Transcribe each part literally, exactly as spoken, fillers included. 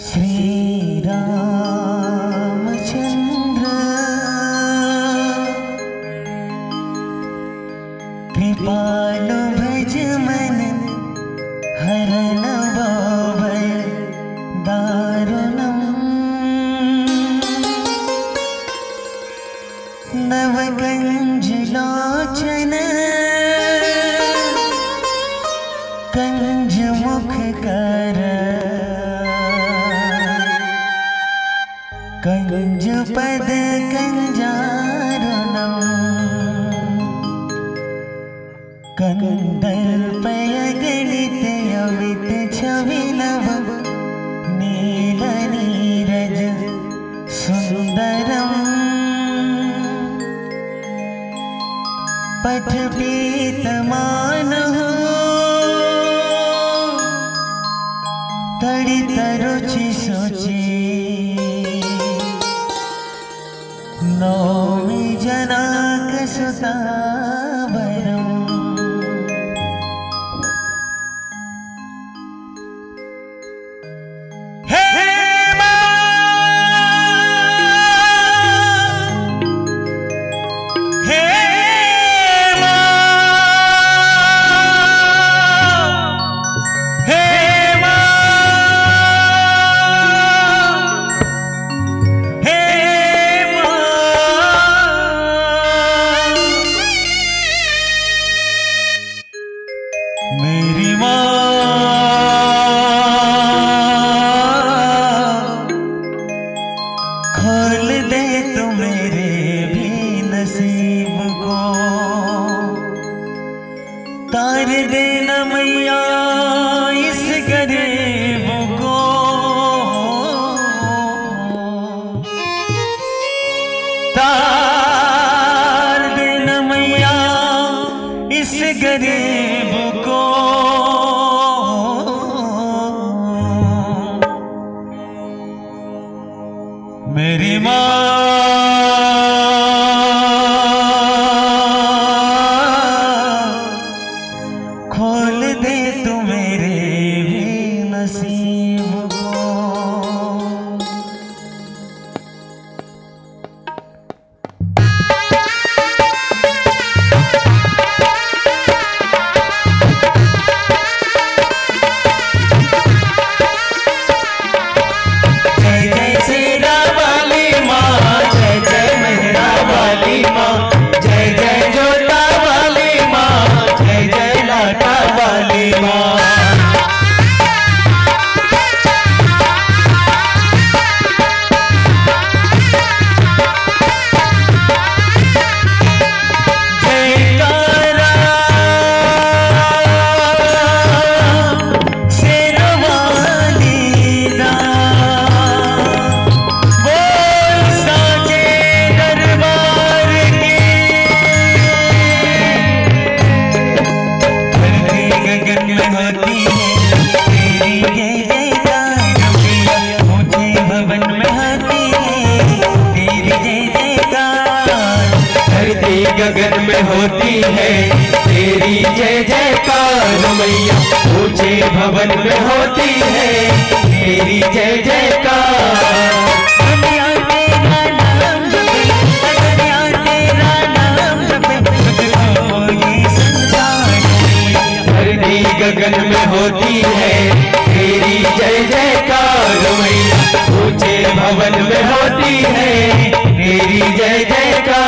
श्री रामचंद्र कृपालु भज मन हरन भव भय दारुणम। नव कंज लोचन कंज मुख कर कंज पद कंजारुणम। कंदर्प अगणित अमित छवि नभ नील नीरज सुंदरम। पथ पीत मानहु तड़ित रुचि सुचि नौमि जनाक सुतावरम। हे माँ, हे माँ, हे माँ, हे माँ। मेरी माँ, खोल दे तू मेरे भी नसीब को, तार देना मैया इस गरीब को। तार देना मैया इस गरीब को, मेरी माँ, खोल दे तू मेरे भी नसीब को। जय जय शेरा वाली माँ, जय जय मेहरा वाली माँ, जय जय जोता वाली माँ, जय जय लाटा वाली माँ। जयकारा शेर वाली दा, बोल साचे दरबार की। धरती गगन में होती है तेरी जय जयकार मैया, ऊंचे भवन में होती है तेरी जय जयकार। धरती गगन में होती है तेरी जय जयकार मैया, ऊंचे भवन में होती है तेरी जय जयकार। दुनिया तेरा नाम जपे, दुनिया तेरा नाम जपे, तुझको ये संसार मैया। धरती गगन में होती है तेरी जय जयकार मैया, ऊंचे भवन में होती है तेरी जय जयकार।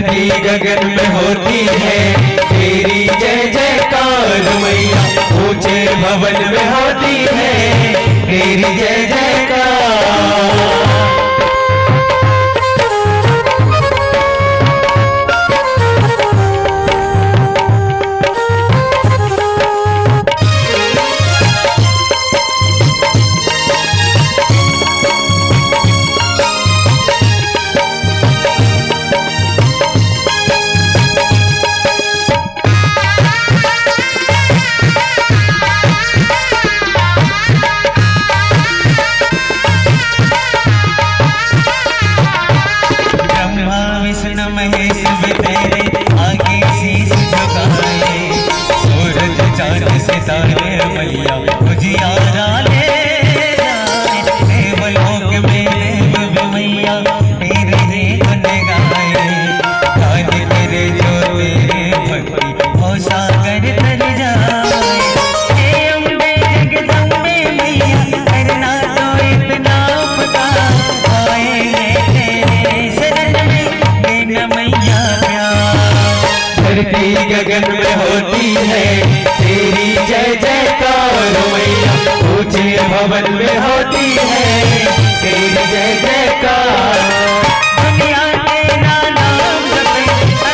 धरती गगन में होती है तेरी जय जयकार मैया, ऊंचे भवन में होती है तेरी जय जयकार। ब्रह्मा विष्णु महेश भी तेरे आगे शीश झुकाए, सूरज चांद सितारे मैया उजियारा ले जाए। देवलोक में देव भी मैया तेरे ही गुण गाए, गान करे जो तेरे भक्ति भव सागर तर जाए। हे अम्बे जगदम्बे मैया, करना तो इतना उपकार, आए हैं तेरे शरण में, देना मैया प्यार। धरती गगन में होती है तेरी जय जयकार मैया, ऊंचे भवन में होती है तेरी जय जयकार। दुनिया तेरा नाम जपे,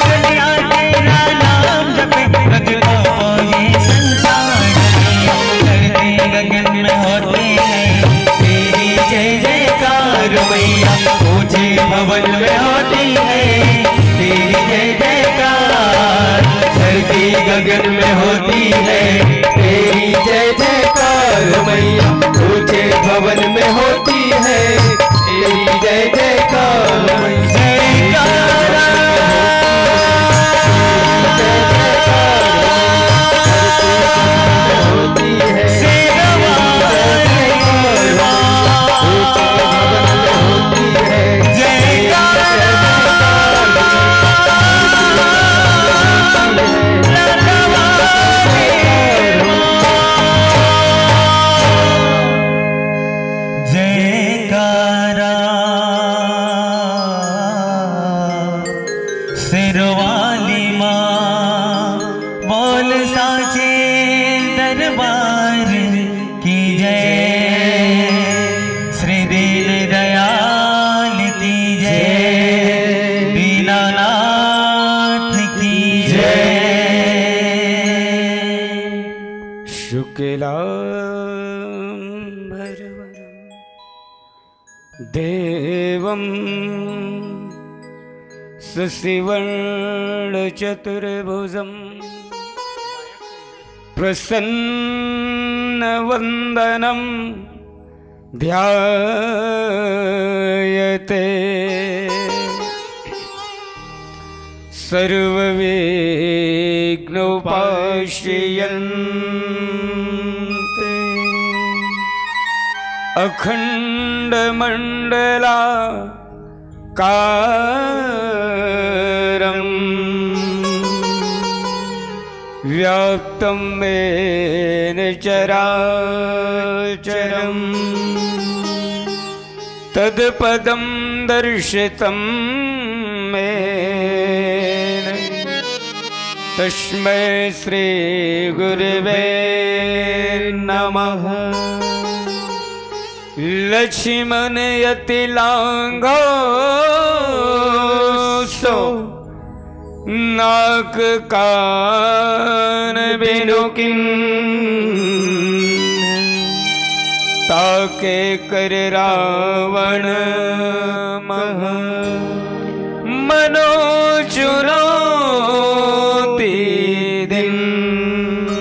दुनिया तेरा नाम जपे, तुझको पाए संसार। धरती गगन में होती है तेरी जय जयकार मैया, ऊंचे भवन में होती है तेरी जय जयकार। धरती गगन में होती है तेरी जय जयकार मैया, ऊंचे भवन में होती है तेरी जय जयकार मैया। जयकारा। जयकारा। शेरवाली माँ बोल साचे दरबार की जय, श्री दीन दयाल की जय, दीनानाथ की जय। शुक्लांबरधरं देवं शशिवर्णचतुर्भुजं प्रसन्नवदनं ध्यायते। सर्वविघ्नोपाश्रियन्ते अखण्डमण्डलाकारं व्याप्तं येन चराचरं तत्पदं दर्शितं येन तस्मै श्री गुरुवे नमः। लक्ष्मण अति लांघो सो नाक कान बिनु कीन्ह, ताके कर रावण महा मनोचुरौती दीन्ह।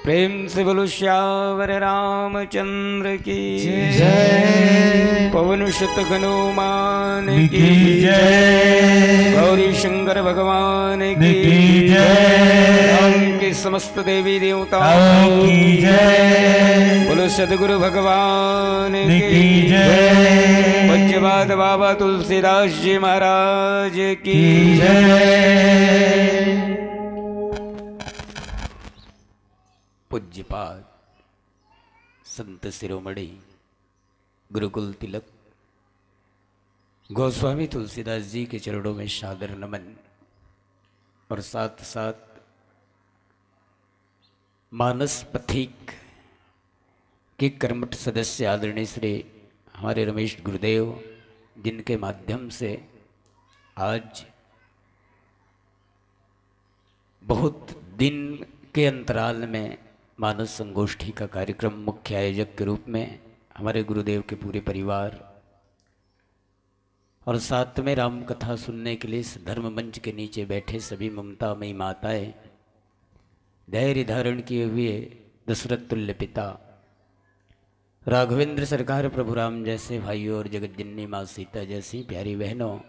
प्रेम से बोलो सियावर रामचंद्र की जय। पवन सुत हनुमान की की जय। गौरी शंकर भगवान की की जय। राम के समस्त देवी देवताओं की जय। बोलो सदगुरु भगवान की की जय। पूज्यपाद बाबा तुलसीदास जी महाराज की की जय। पूज्यपाद संत शिरोमणि गुरुकुल तिलक गोस्वामी तुलसीदास जी के चरणों में सादर नमन और साथ साथ मानस पथिक के कर्मठ सदस्य आदरणीय श्री हमारे रमेश गुरुदेव, जिनके माध्यम से आज बहुत दिन के अंतराल में मानस संगोष्ठी का कार्यक्रम मुख्य आयोजक के रूप में हमारे गुरुदेव के पूरे परिवार और साथ में राम कथा सुनने के लिए इस धर्म मंच के नीचे बैठे सभी ममतामयी माताएं, धैर्य धारण किए हुए दशरथ तुल्य पिता, राघवेंद्र सरकार प्रभु राम जैसे भाइयों और जगत जननी माँ सीता जैसी प्यारी बहनों,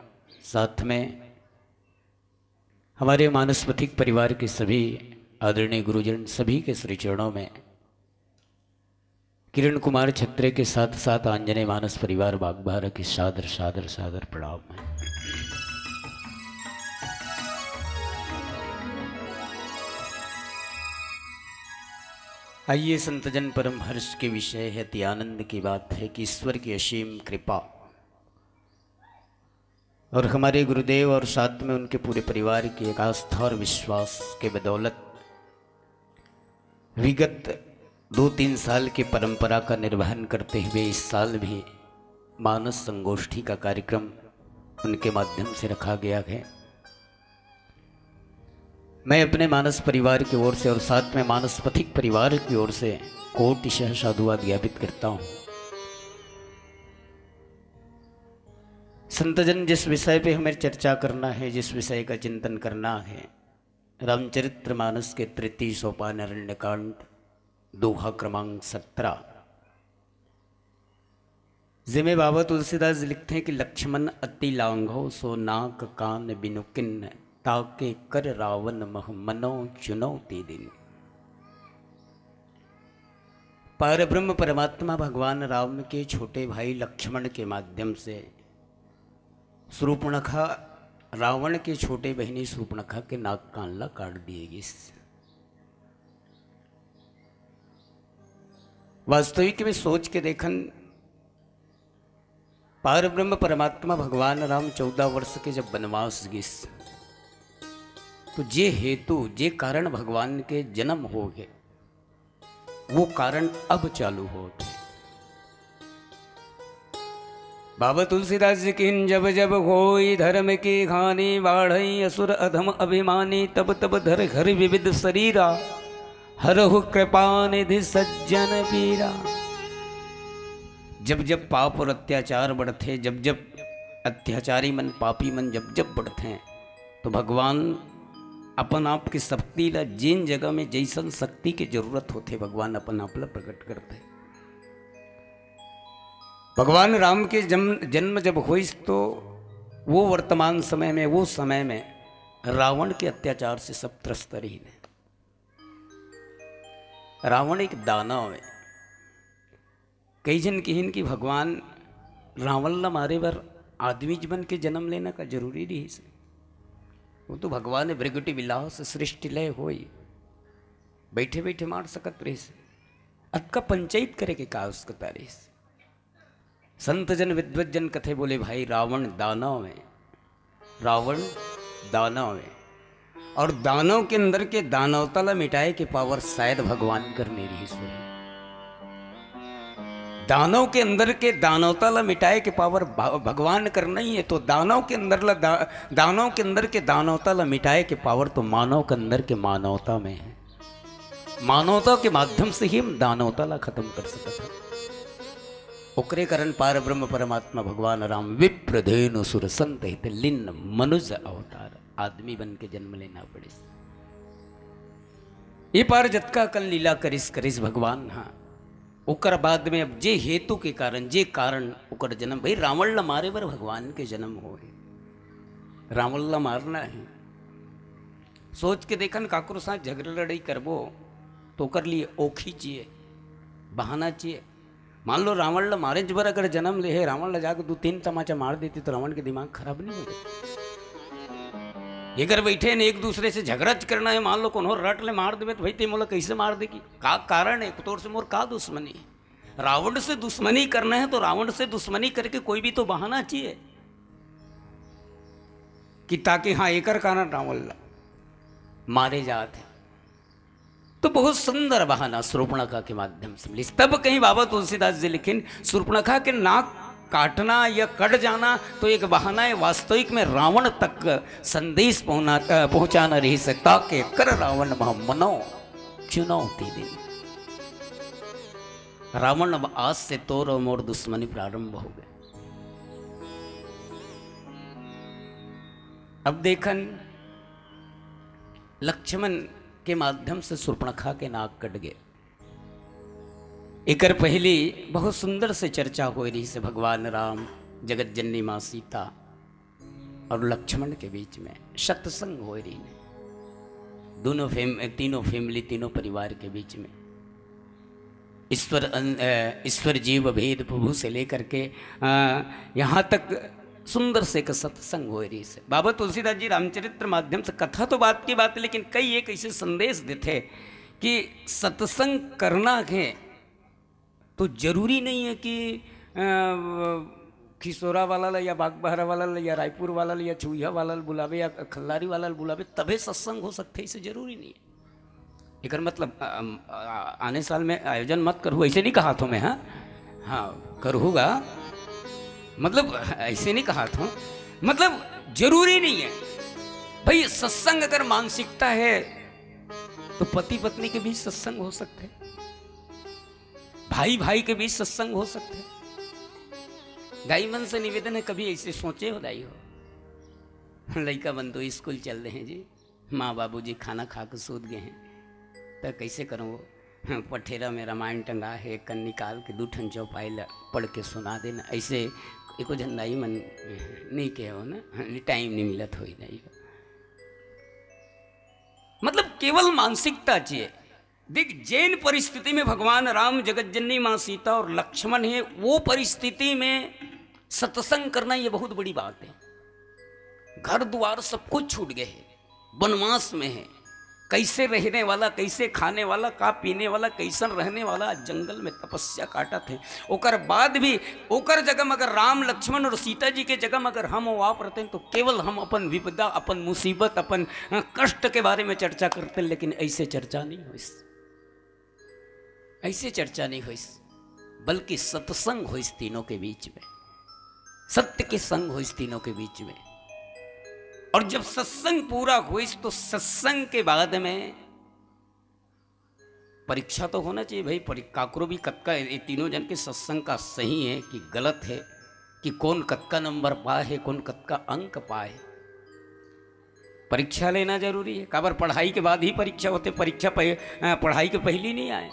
साथ में हमारे मानसपथिक परिवार के सभी आदरणीय गुरुजन, सभी के श्री चरणों में किरण कुमार छत्रे के साथ साथ आंजनेय मानस परिवार बागबाहरा की सादर सादर सादर प्रणाम है। आइए संतजन, परम हर्ष के विषय है, अति आनंद की बात है कि ईश्वर की असीम कृपा और हमारे गुरुदेव और साथ में उनके पूरे परिवार की एक आस्था और विश्वास के बदौलत विगत दो तीन साल की परंपरा का निर्वहन करते हुए इस साल भी मानस संगोष्ठी का कार्यक्रम उनके माध्यम से रखा गया है। मैं अपने मानस परिवार की ओर से और साथ में मानस पथिक परिवार की ओर से कोटिशः साधुवाद ज्ञापित करता हूँ। संतजन, जिस विषय पे हमें चर्चा करना है, जिस विषय का चिंतन करना है, रामचरित्र मानस के तृतीय सोपान अरण्यकांड, दोहा क्रमांक सत्रह, जिमे बाबा तुलसीदास जी लिखते हैं कि लक्ष्मण अति लांघो सो नाक कान बिनु किन्न, ताके कर रावण मह मनो चुनौती दिन। पर ब्रह्म परमात्मा भगवान राम के छोटे भाई लक्ष्मण के माध्यम से शूर्पणखा, रावण के छोटे बहिनी शूर्पणखा के नाक कान ला काट दिए गिस। वास्तविक में सोच के देखन, पार ब्रह्म परमात्मा भगवान राम चौदह वर्ष के जब वनवास गिस, तो जे हेतु, जे कारण भगवान के जन्म हो गए, वो कारण अब चालू होत हे। बाबा तुलसीदास जी किहिन, जब जब होई धर्म की हानि, बाढ़ई असुर अधम अभिमानी, तब तब धर घर विविध शरीरा, हरहु कृपा निधि सज्जन पीरा। जब जब पाप और अत्याचार बढ़थे, जब जब अत्याचारी मन, पापी मन जब जब बढ़थे, तो भगवान अपन आप के शक्ति ला, जिन जगह में जैसन शक्ति के जरूरत होथे, भगवान अपन आप ला प्रकट करथे। भगवान राम के जन्म, जन्म जब होइस, तो वो वर्तमान समय में, वो समय में रावण के अत्याचार से सब त्रस्त रहिन हे। रावण एक दानव हे। कई झन किहिन कि भगवान रावण ला मारे बर आदमी मन के जन्म लेना का जरूरी रहिस? वो तो भगवान हे, भृगुटि विलास सृष्टि लय होई, बैठे बैठे मार सकत रहिस। अतका पंचायत करे के का आवश्यकता रहिस? संत जन, विद्वत जन कथे, बोले, भाई, रावण दानव हे, रावण दानव हे, और दानव के अंदर के दानवता ला मिटाए के power शायद भगवान कर नइ रहिस होही। दानव के अंदर के दानवता ला मिटाए के power भ-, भगवान कर नइ हे, तो दानव के अंदर ला दा-, दानव के अंदर के दानवता ला मिटाए के power तो मानव के अंदर के मानवता में हे। मानवता के माध्यम से ही हम दानवता ला खत्म कर सकत हन। ओकरे कारण पार ब्रह्म परमात्मा भगवान राम विप्र धेनु सुर संत हित लीन मनुज अवतार, आदमी बन के जन्म लेना पड़िस। ये पार जतका कन लीला करिस, करिस भगवान, हाँ। ओकर बाद में अब जे हेतु के कारण, जे कारण ओकर जन्म, भाई, रावण ला मारे बर भगवान के जन्म होय हे। रावण ला मारना हे। सोच के देखन, काकरो साथ झगड़ा लड़ाई करबो, तो ओकर लिए ओखी चाहिए, बहाना चाहिए। मान लो, रावण ला मारे बर अगर जन्म ले हे, रावण ला जाके दू तीन तमाचा मार देती, तो रावण के दिमाग खराब नइ होते? ये घर बैठे ने, एक दूसरे से झगड़ा करना हे, मान लो कोनो रट ले मार देबे, तो भाई, ते मोला कैसे मार देगी? का कारण हे? एक तौर से मोर का दुश्मनी हे? रावण से दुश्मनी करना हे, तो रावण से दुश्मनी करके कोई भी तो बहाना चाहिए। कि ताकि हाँ, एकर कारण रावण ला मारे जात हे। तो बहुत सुंदर बहाना सूर्पणखा के माध्यम से मिलिस। तब कहीं बाबा तुलसीदास जी लिखिन, सूर्पणखा के नाक काटना या कट जाना तो एक बहाना है, वास्तविक में रावण तक संदेश पहुना-, अ, पहुंचाना रहिस, ताकि कर रावण मह मनो चुनौती दिन। रावण, अब आज से तोर और मोर दुश्मनी प्रारंभ हो गए। अब देखन, लक्ष्मण के माध्यम से सूर्पणखा के नाक कट गए। एकर पहली बहुत सुंदर से चर्चा हो रहिस भगवान राम, जगत जननी माँ सीता और लक्ष्मण के बीच में सत्संग हो रहिस। दोनों फैम-, तीनों फैमिली, तीनों परिवार के बीच में ईश्वर अन-, अ, ईश्वर जीव भेद प्रभु से लेकर के, अ, यहाँ तक सुंदर से एक सत्संग हो रहिस। बाबा तुलसीदास जी रामचरित्र माध्यम से कथा तो बात की बात है, लेकिन कई एक ऐसे संदेश देथे कि सत्संग करना है तो जरूरी नहीं है कि, अ, खिसोरा वाला ला या बागबहरा वाला ला या रायपुर वाला ला या छुइहा वाला ला बुलावे या खल्लारी वाला ला बुलावे तभे सत्संग हो सकथे, इसे जरूरी नहीं है। एकर मतलब, अ, अ, आने साल में आयोजन मत करहू, ऐसे नहीं कहा था मैं, हाँ, हाँ, करहूगा, मतलब ऐसे नहीं कहा था, मतलब जरूरी नहीं है भाई। सत्संग अगर मानसिकता है तो पति पत्नी के बीच सत्संग हो सकते हैं, भाई भाई के बीच सत्संग हो सकते हैं। दाई मन से निवेदन है, कभी ऐसे सोचे हो दाई हो, लइका मन तो स्कूल चल रहे हैं जी, माँ बाबूजी खाना खा के सूत गए हैं, तो कैसे करूँ वो? हाँ, पठेरा में रामायण टंगा है, कन निकाल के दू ठन चौपाई ला पढ़ के सुना देना। ऐसे एको झन दाई मन नहीं कहे हो ना, टाइम नहीं मिलत होई दाई हो। मतलब केवल मानसिकता चाहिए। देख, जिन परिस्थिति में भगवान राम, जगत जननी माँ सीता और लक्ष्मण है, वो परिस्थिति में सत्संग करना ये बहुत बड़ी बात है। घर द्वार सब कुछ छूट गए है, वनवास में है, कैसे रहने वाला, कैसे खाने वाला, का पीने वाला, कैसन रहने वाला, जंगल में तपस्या काटत है। ओकर बाद भी ओकर जगह में अगर राम, लक्ष्मण और सीता जी के जगह में अगर हम और आप रहते हैं, तो केवल हम अपन विपदा, अपन मुसीबत, अपन, अ, कष्ट के बारे में चर्चा करते, लेकिन ऐसे चर्चा नहीं होइस, ऐसे चर्चा नहीं होइस, बल्कि सत्संग होइस तीनों के बीच में, सत्य के संग होइस तीनों के बीच में। और जब सत्संग पूरा होइस, तो सत्संग के बाद में परीक्षा तो होना चाहिए भाई, परि-, काकरो भी कतका, ये तीनों जन के सत्संग का सही है कि गलत है, कि कौन कतका नंबर पाए है, कौन कतका अंक पाए। परीक्षा लेना जरूरी है। काबर पढ़ाई के बाद ही परीक्षा होते, परीक्षा पह-, अ, पढ़ाई के पहली नहीं आए,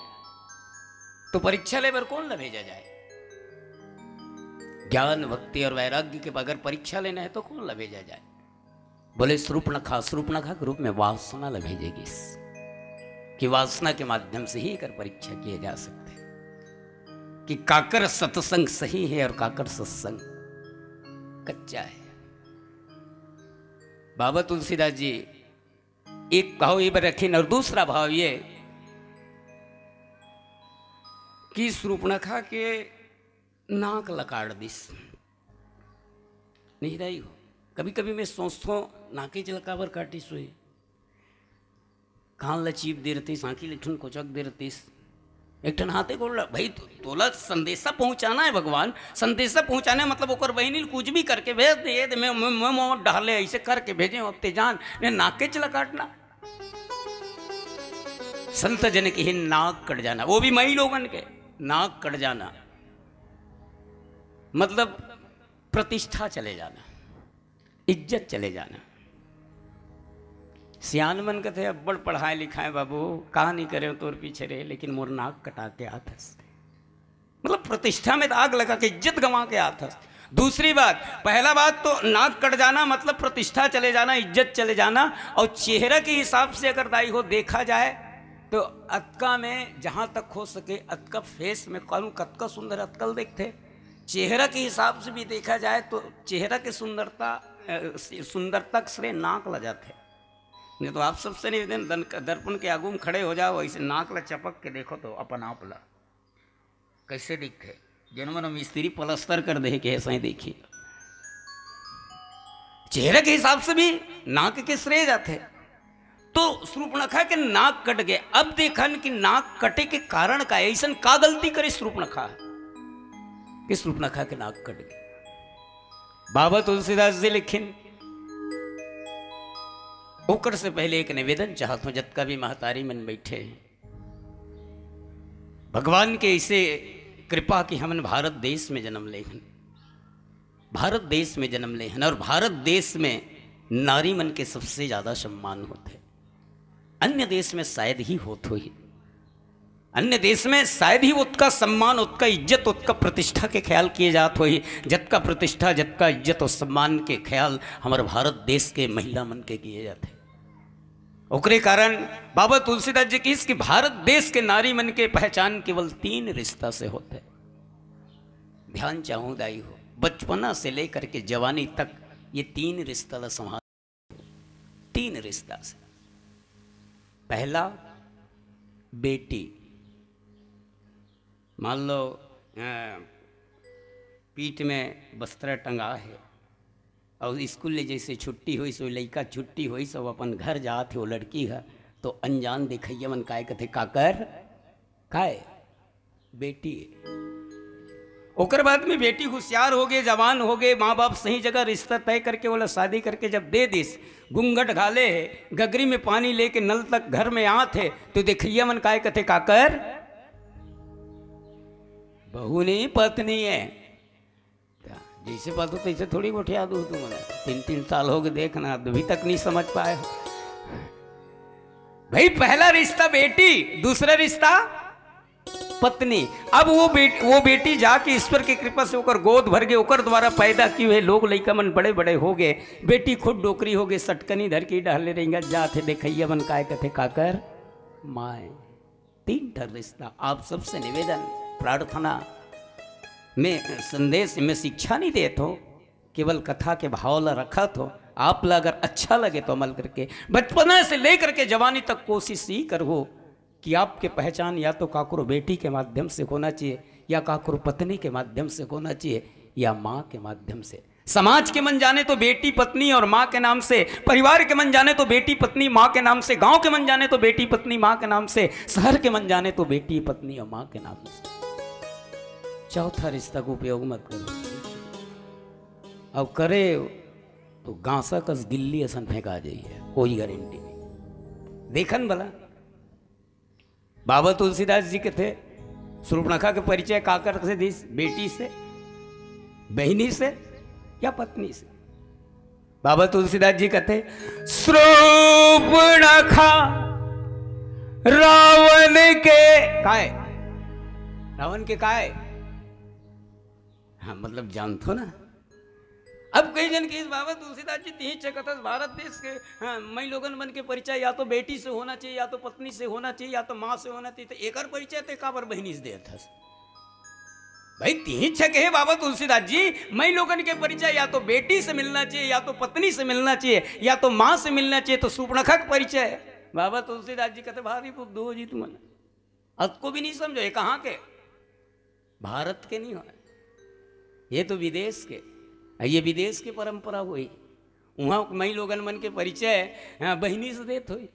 तो परीक्षा ले बर कौन ला भेजा जाए? ज्ञान, भक्ति और वैराग्य के बगैर परीक्षा लेना है तो कौन ला भेजा जाए? बोले, "सूर्पणखा, सूर्पणखा के रूप में वासना ला भेजे गिस, कि वासना के माध्यम से ही एकर परीक्षा किए जा सकते हैं कि काकर सत्संग सही है और काकर सत्संग कच्चा है।" बाबा तुलसीदास जी एक भाव ये बर रखिन और दूसरा भाव ये कि सूर्पणखा के नाक ला काट दिस। नहीं दाई हो, कभी कभी मैं सोचथों, नाकेच ला काबर काटिस होही? कान ला चीप दे रहतिस, आँखी ला एक ठन कोचक दे रहतिस, एक ठन हाथे गोड़ ला। भाई तो, तोला संदेशा पहुँचाना है भगवान, संदेशा पहुँचाना है, मतलब ओकर बहिनी ल कुछ भी करके भेज दे, ये दे, मैं, मैं, मैं, मैं डाले ऐसे करके भेजे, अब ते जान, ने नाकेच ला काटना। संत जन किहिन नाक कट जाना, वो भी मई लोगन के नाक कट जाना, मतलब प्रतिष्ठा चले जाना, इज्जत चले जाना। सियान मन कथे, "अब्बड़ पढ़ाए लिखाए बाबू, का नहीं करे तोर पीछे रे, लेकिन मोर नाक कटा के आथस।" मतलब प्रतिष्ठा में तो आग लगा के इज्जत गंवा के आथस। दूसरी बात, पहला बात तो नाक कट जाना मतलब प्रतिष्ठा चले जाना, इज्जत चले जाना। और चेहरा के हिसाब से अगर दाई हो देखा जाए तो अतका में जहाँ तक हो सके अतका फेस में करूँ, कतका सुंदर अतकल देखते। चेहरा के हिसाब से भी देखा जाए तो चेहरा के सुंदरता, अ, सुंदरता के श्रेय नाक ला जाथे। नहीं तो आप सबसे निवेदन, दन-, दर्पण के आगू में खड़े हो जाओ, ऐसे नाक ला चपक के देखो तो अपन आप ला कैसे दिखथे। जेन मन मिस्त्री पलस्तर कर दे के ऐसे ही देखिए, चेहरा के हिसाब से भी नाक के श्रेय जाथे। तो शूर्पणखा के नाक कट गए। अब देखन कि नाक कटे के कारण का है, ऐसन का गलती करे शूर्पणखा कि शूर्पणखा के नाक कट गए। बाबा तुलसीदास जी लिखिन, ओकर से पहले एक निवेदन चाहत हूं, जतका भी महतारी मन बैठे हैं, भगवान के ऐसे कृपा कि हमन भारत देश में जन्म ले हन, भारत देश में जन्म ले हन, और भारत देश में नारी मन के सबसे ज्यादा सम्मान होथे। अन्य देश में शायद ही होत होही, अन्य देश में शायद ही ओतका सम्मान, ओतका इज्जत, ओतका प्रतिष्ठा के ख्याल किए जात होही, जतका प्रतिष्ठा, जतका इज्जत और सम्मान के ख्याल हमर भारत देश के महिला मन के किए जाथे। ओकरे कारण बाबा तुलसीदास जी किहिस कि भारत देश के नारी मन के पहचान केवल तीन रिश्ता से होथे। ध्यान चाहूं दाई हो, बचपना से लेकर के जवानी तक ये तीन रिश्ता ला संभाल, तीन रिश्ता से। पहला, बेटी, मान लो, अ, पीठ में बस्तर टंगा है और स्कूल ले जैसे छुट्टी होइस, वो लइका छुट्टी होइस, वो अपन घर जात हे, वो लड़की ह, तो अनजान देखइया मन काय कथे, "काकर?" "काय?" "बेटी।" ओकर बाद में बेटी हुशियार हो गए, जवान हो गए, माँ बाप सही जगह रिश्ता तय करके ओला शादी करके जब दे दिस, घूंघट घाले हे, गगरी में पानी लेके नल तक घर में आत हे, तो देखइया मन काय कथे, "काकर?" "बहू नहीं, पत्नी है।" जैसे बात हो तैसे थोड़ी गोठिया दू तुमन। तीन तीन साल हो गए, देखना, अभी तक नहीं समझ पाए हो। भाई, पहला रिश्ता बेटी, दूसरा रिश्ता पत्नी। अब वो बेट-, वो बेटी जाके ईश्वर की कृपा से ओकर गोद भर गए, ओकर द्वारा पैदा की हुए लोग लइका मन बड़े बड़े हो गए, बेटी खुद डोकरी हो गए, सटकनी धर के डहले रहेंगे, जाथे देखइया मन काय कथे, "काकर?" "माय।" तीन ठन रिश्ता। आप सबसे निवेदन, प्रार्थना, मैं संदेश, मैं शिक्षा नहीं देत हो, केवल कथा के भाव ला रखत हो। आप ला अगर अच्छा लगे तो अमल करके, बचपना से लेकर के जवानी तक कोशिश ही करो कि आपके पहचान या तो काकरो बेटी के माध्यम से होना चाहिए, या काकरो पत्नी के माध्यम से होना चाहिए, या माँ के माध्यम से। समाज के मन जाने तो बेटी पत्नी और माँ के नाम से, परिवार के मन जाने तो बेटी पत्नी माँ के नाम से, गांव के मन जाने तो बेटी पत्नी माँ के नाम से, शहर के मन जाने तो बेटी पत्नी और माँ के नाम से। चौथा रिश्ता को उपयोग मत करो। अब करे तो गांसा कस गिल्ली असन फेंका जाइए, कोई गारंटी नहीं। देखन भला, बाबा तुलसीदास जी कथे, शूर्पणखा के परिचय काकर से दिस? बेटी से, बहिनी से, या पत्नी से? बाबा तुलसीदास जी कथे, शूर्पणखा रावण के काय? रावण के काय? हाँ, मतलब, जानथो ना। अब कई जन किहिस, "बाबा तुलसीदास जी, तिही छकत हस, भारत देश के, हाँ, मई लोगन मन के परिचय या तो बेटी से होना चाहिए, या तो पत्नी से होना चाहिए, या तो माँ से होना चाहिए, तो एकर परिचय ते काबर बहिनी से देत हस?" भाई, तिही छके हे बाबा तुलसीदास जी, मई लोगन के परिचय या तो बेटी से मिलना चाहिए, या तो पत्नी से मिलना चाहिए, या तो माँ से मिलना चाहिए, तो शूर्पणखा के परिचय। बाबा तुलसीदास जी कथे, "भारी बुद्धू हो जी तुमन, अतको भी नहीं समझो, ये कहाँ के?" भारत के नहीं होय, ये तो विदेश के, ये विदेश के परंपरा होही। उहाँ मई लोगन मन के परिचय, हाँ, बहिनी से देत होही।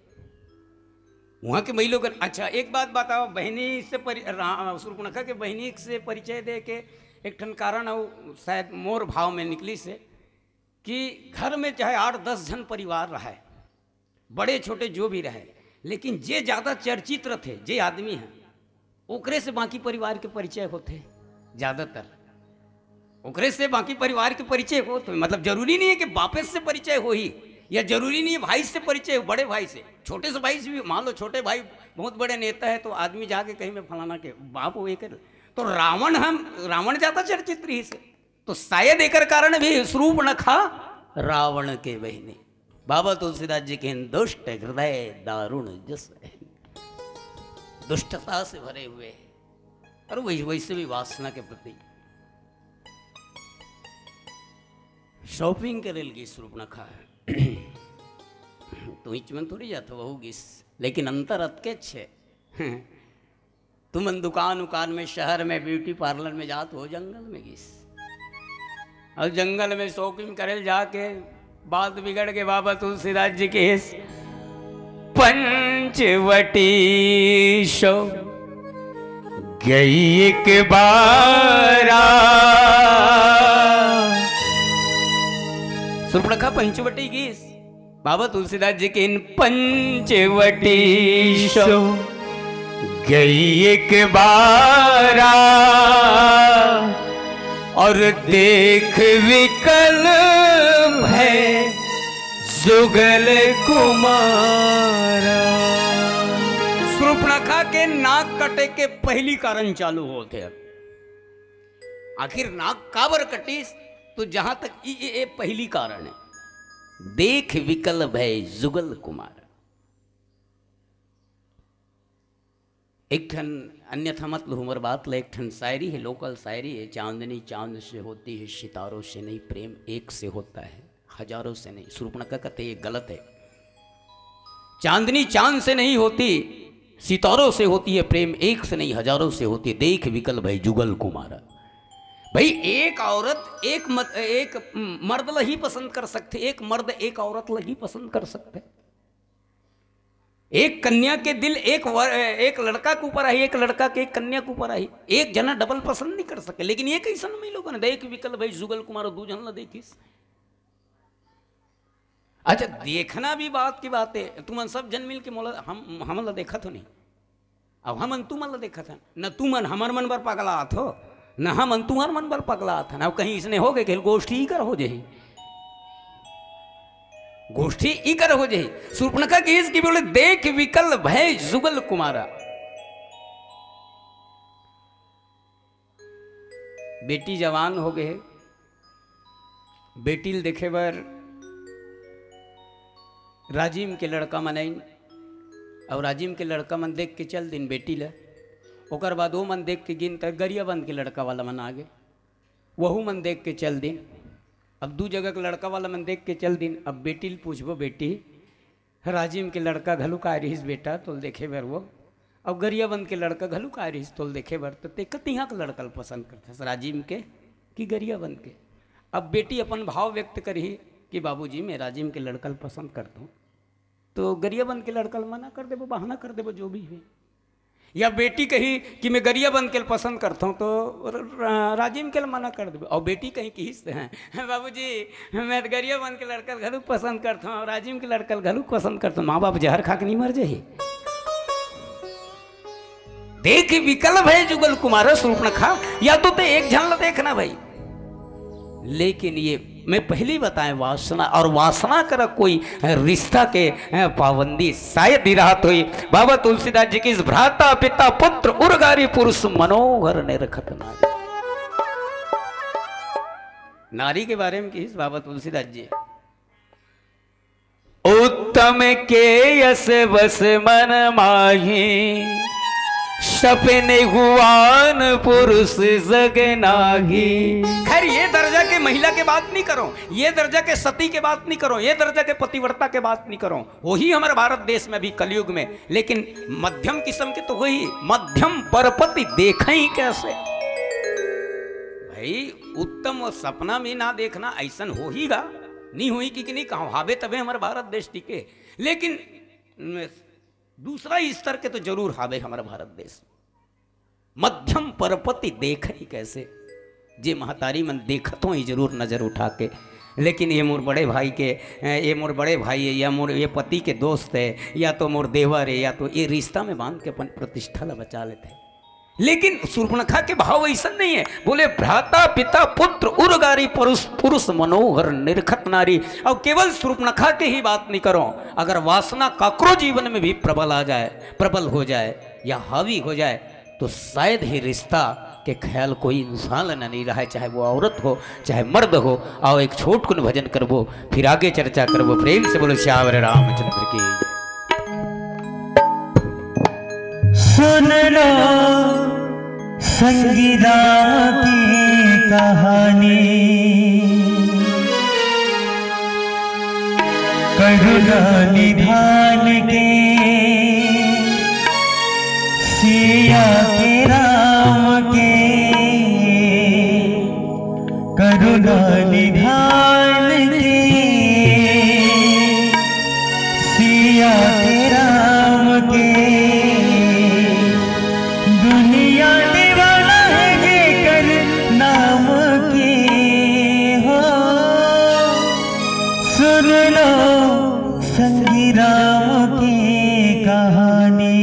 उहाँ के मई लोगन, अच्छा, एक बात बताओ, बहिनी से परि-, रा-, शूर्पणखा के बहिनी से परिचय दे के एक ठन कारण अउ शायद मोर भाव में निकलिस हे कि घर में चाहे आठ दस झन परिवार रहे, बड़े छोटे जो भी रहे, लेकिन जे ज्यादा चर्चित रथे, जे आदमी हे, ओकरे से बाकी परिवार के परिचय होथे ज्यादातर। ओकरे से बाकी परिवार के परिचय होत होय। मतलब, जरूरी नहीं है कि बापे से परिचय होही, या जरूरी नहीं है भाई से परिचय हो, बड़े भाई से, छोटे से भाई से भी। मान लो, छोटे भाई बहुत बड़े नेता है, तो आदमी जाके कहीं में फलाना के बाप हो, एकर। तो रावण, हम, रावण ज्यादा चर्चित रहिस हे, तो शायद एकर कारण भी शूर्पणखा रावण के बहिनी। बाबा तुलसीदास जी के, "दुष्ट हृदय दारुण जस है।" दुष्टता से भरे हुए हैं, और वही, वैसे भी वासना के प्रति। शॉपिंग करे ल गिस शूर्पणखा। तो इच मन थोड़ी जात, वहू गिस, लेकिन अंतर अतकेच हे। तुमन दुकान उकान में, शहर में, ब्यूटी पार्लर में जात हो, जंगल में गिस। और जंगल में शॉपिंग करे ल जाके बात बिगड़ के बाबा तुलसीदास जी के इस पंचवटी सो गई एक बारा। सुर्पणखा पंचवटी गीस बाबा तुलसीदास जी के इन पंचवटी सो गई एक बारा। और देख विकल भय जुगल कुमारा। सुर्पणखा के नाक कटे के पहली कारण चालू होथे। आखिर नाक काबर कटिस? तो जहां तक ई, ई, ए पहली कारण है, देख विकल भय जुगल कुमारा। एक ठन, अन्यथा मत लो हमर बात ला, एक ठन शायरी है, लोकल शायरी है। चांदनी चांद से होती है, सितारों से नहीं, प्रेम एक से होता है, हजारों से नहीं। सुर्पणखा कहते ये गलत है। चांदनी चांद से नहीं होती, सितारों से होती है, प्रेम एक से नहीं, हजारों से होती है। देख विकल भय जुगल कुमारा। भाई, एक औरत एक मत, एक मर्द ला ही पसंद कर सकथे, एक मर्द एक औरत ला ही पसंद कर सकथे। एक कन्या के दिल एक वर-, एक लड़का के ऊपर आही, एक लड़का के एक कन्या के ऊपर आही। एक जना डबल पसंद नहीं कर सके, लेकिन ये कैसन में लोगन देख विकल भय जुगल कुमारा दू झन ला देखिस। अच्छा, देखना भी बात की बात है, तुमन सब झन मिल के मोला, हम, हमन ला देखत हो नहीं। अब हमन तुमन ला देखत हन, न तुमन हमर मन बर पगलात हो, न हमन तुहर मन बर पगलात हन। अब कहीं इसने हो गए कि गोष्ठी इकर हो जाही, गोष्ठी इकर हो जाही। सुर्पणखा कहिस कि बोले, देख विकल भय जुगल कुमारा। बेटी जवान हो गए हे, बेटी ल देखे बर राजिम के लड़का मन आइन, अउ राजिम के लड़का मन देख के चल दिन बेटी ल। ओकर बाद ओ मन देख के गिन त गरियाबंद के लड़का वाला मन आ गे, वहू मन देख के चल दिन। अब दू जगह के लड़का वाला मन देख के चल दिन। अब बेटी ल पूछबो, बेटी, राजिम के लड़का घलो काय रिहिस बेटा, तोल देखे बर वो, अउ गरियाबंद के लड़का घलो काय रिहिस तोल देखे बर, त ते कतिहा के लड़का ल पसंद करथस, राजिम के कि गरियाबंद के? अब बेटी अपन भाव व्यक्त करही कि बाबूजी, मैं राजिम के लड़का ल पसंद करता हूँ, तो गरियाबंद के लड़का ल मना कर देबो, बहाना कर देबो, जो भी है। या बेटी कही कि मैं गरियाबंद के ल पसंद करता हूँ, तो र-, र-, राजिम के ल मना कर देबो। और बेटी कही कि हिस्से हैं, बाबूजी, मैं तो गरियाबंद के लड़का ल घलो पसंद करता हूँ, राजिम के लड़का ल घलो पसंद करता हूँ। माँ बाप जहर खा के नहीं मर जाही। देख विकल भय जुगल कुमार सुर्पणखा, या तो ते एक झन ल देखना भाई, लेकिन ये मैं पहले बताए वासना, और वासना कर कोई रिश्ता के पाबंदी शायद ही रहत होई। बाबा तुलसीदास जी कहिस भ्राता पिता पुत्र उरगारी पुरुष मनोहर निरखत नारी। नारी के बारे में कहिस बाबा तुलसीदास जी, उत्तम के यस बस मन माही, सपने हुआन पुरुष जग नाही। खैर, ये दर्जा के महिला के बात नहीं करो, ये दर्जा के सती के बात नहीं करो, ये दर्जा के पतिव्रता के बात नहीं करो। वही हमारे भारत देश में भी कलयुग में, लेकिन मध्यम किस्म के तो वही मध्यम परपति देखे ही कैसे। भाई, उत्तम और सपना में ना देखना, ऐसन हो ही गा, नहीं हुई कि, कि नहीं कहा हावे, तबे हमारे भारत देश टिके। लेकिन दूसरा स्तर के तो जरूर हावे हमारा भारत देश। मध्यम परपति देखई कैसे, जे महतारी मन देखत हो ही जरूर नजर उठा के। लेकिन ये मोर बड़े भाई के, ये मोर बड़े भाई है, या मोर ये पति के दोस्त है, या तो मोर देवर है, या तो ये रिश्ता में बांध के अपन प्रतिष्ठा ला बचा लेते हैं। लेकिन सुर्पणखा के भाव ऐसा नहीं है। बोले, भ्राता पिता पुत्र उरगारी पुरुष, पुरुष मनोहर निरखत नारी। और केवल सुर्पणखा के ही बात नहीं करो, अगर वासना काकरो जीवन में भी प्रबल आ जाए, प्रबल हो जाए या हावी हो जाए, तो शायद ही रिश्ता के ख्याल कोई इंसान न नहीं रहा है, चाहे वो औरत हो, चाहे मर्द हो। आओ, एक छोट कुन भजन करबो, फिर आगे चर्चा करबो। प्रेम से बोलो, सियावर रामचंद्र की। सुन लो संगीता की कहानी, करुणा निधान के, सिया के राम के, करुणा निधान के। संगी राम के कहानी।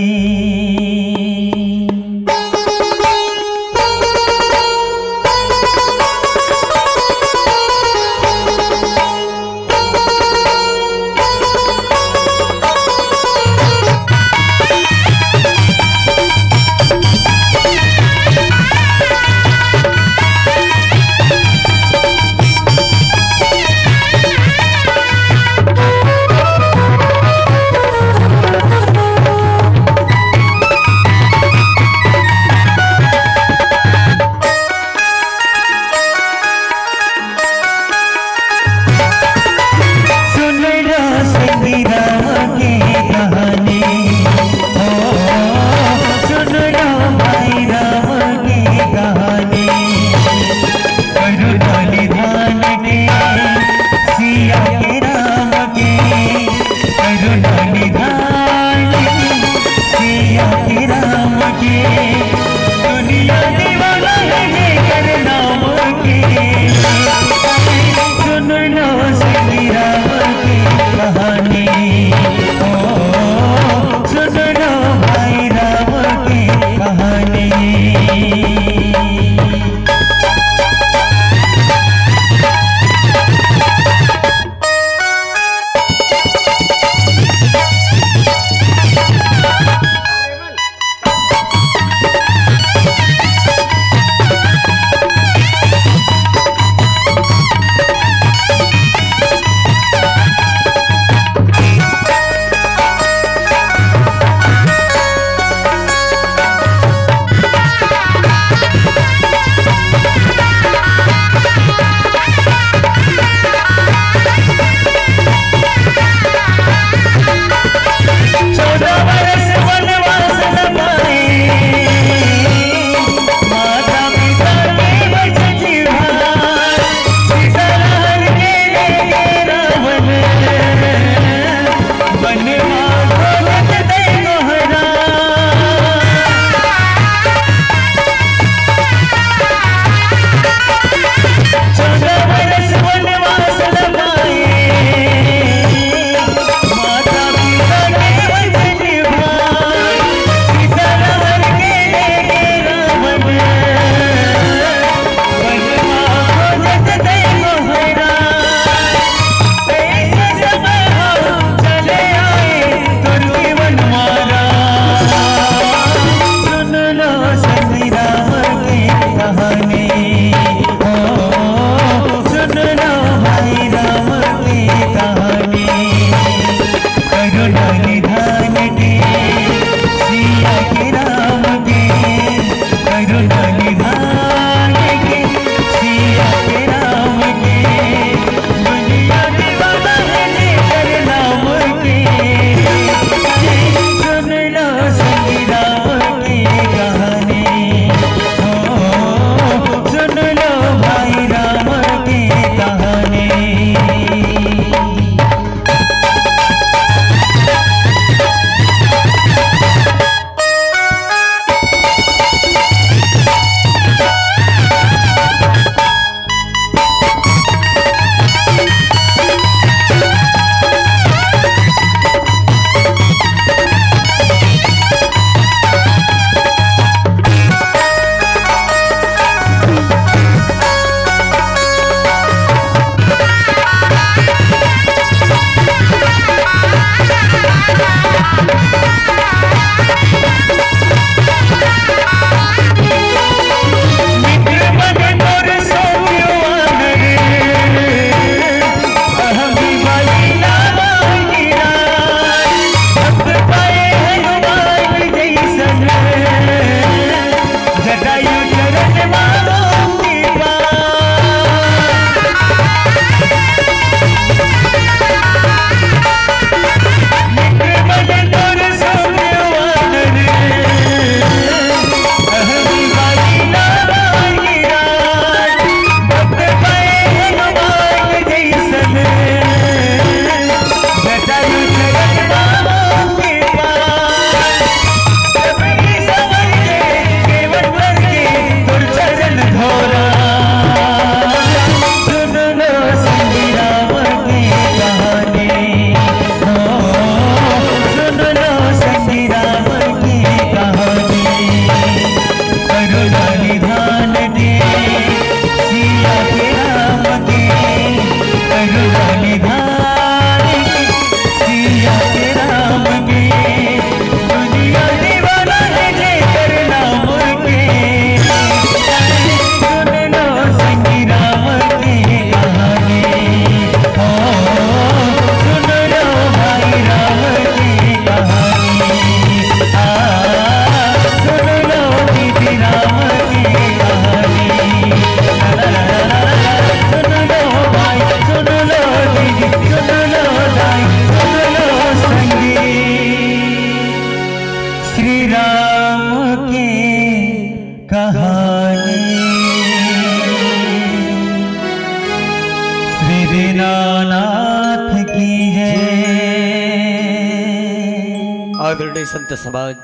आदरणीय संत समाज,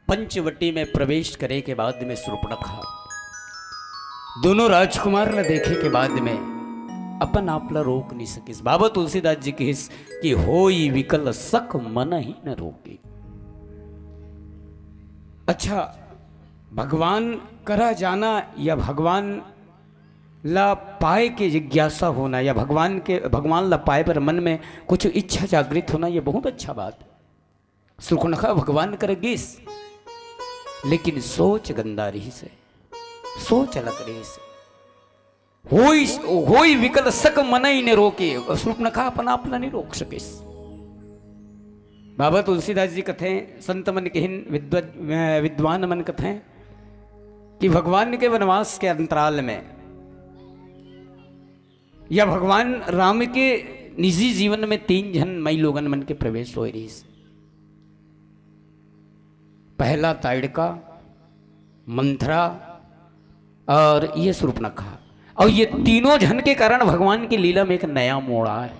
पंचवटी में प्रवेश करे के बाद में सुर्पणखा दोनों राजकुमार ला देखे के बाद में अपन आप ला रोक नहीं सकिस। बाबा तुलसीदास जी कहिस कि होई विकल सक मन ही न रोके। अच्छा, भगवान करा जाना या भगवान ला पाए के जिज्ञासा होना या भगवान के, भगवान ला पाए बर मन में कुछ इच्छा जागृत होना, ये बहुत अच्छा बात। सुर्पणखा भगवान कर गिस, लेकिन सोच गंदा रहिस हे, सोच अलग रहिस हे। होई, होई विकल सक मनई न रोके, सुर्पणखा अपन आप ला नहीं रोक सकिस। बाबा तुलसीदास जी कथे, संत मन कहिन, विद्व-, विद्वान मन कथे कि भगवान के वनवास के अंतराल में या भगवान राम के निजी जीवन में तीन झन मई लोगन मन के प्रवेश होए रहिस। पहला ताड़का, मंथरा और ये सुर्पणखा। और ये तीनों झन के कारण भगवान की लीला में एक नया मोड़ आए।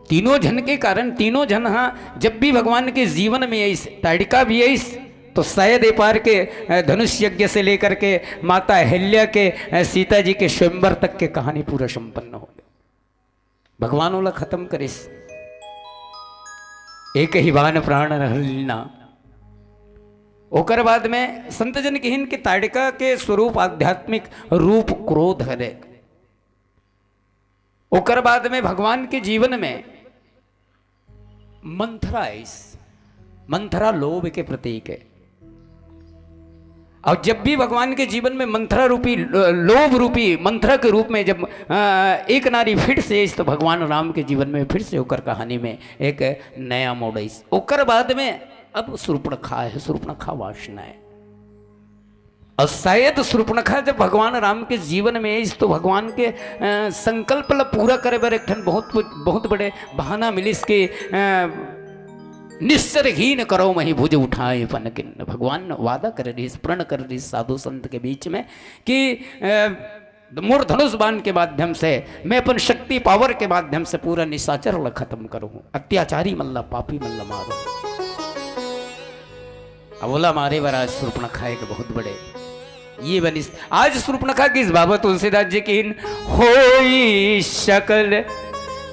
तीनों झन के कारण, तीनों झन, हाँ, जब भी भगवान के जीवन में आइस, ताड़का भी आइस, तो शायद ए पार के, अ, धनुष यज्ञ से लेकर के माता अहिल्या के, अ, सीता जी के स्वयंवर तक के कहानी पूरा संपन्न हो गया। भगवान ओला खत्म करिस, एक ही बाण प्राण हर लीना। ओकर बाद में संत जन किहिन के ताड़का के स्वरूप, आध्यात्मिक रूप क्रोध हरे। ओकर बाद में भगवान के जीवन में मंथरा आइस। मंथरा लोभ के प्रतीक है। और जब भी भगवान के जीवन में मंथरा रूपी, लो-, लोभ रूपी मंथरा के रूप में जब, अ, एक नारी फिर से आइस, तो भगवान राम के जीवन में फिर से ओकर कहानी में एक नया मोड़ आइस। ओकर बाद में अब सुर्पणखा है, सुर्पणखा वासना है। और शायद सुर्पणखा जब भगवान राम के जीवन में आइस, तो भगवान के, अ, संकल्प ला पूरा करे बर एक ठन बहुत, बहुत बड़े बहाना मिलिस के, अ, निश्चरहीन करौ महि भुज उठाए पन कीन्ह। भगवान वादा करे रहिस, प्रण करे रहिस साधु संत के बीच में कि, अ, मोर धनुष बाण के माध्यम से, मैं अपन शक्ति पावर के माध्यम से पूरा निशाचर ला खत्म करूँ, अत्याचारी मन ला, पापी मन ला मारूँ। अब ओला मारे बर आज सुर्पणखा एक बहुत बड़े ये बनिस। आज सुर्पणखा किस बाबा तुलसीदास जी किहिन, होई सकल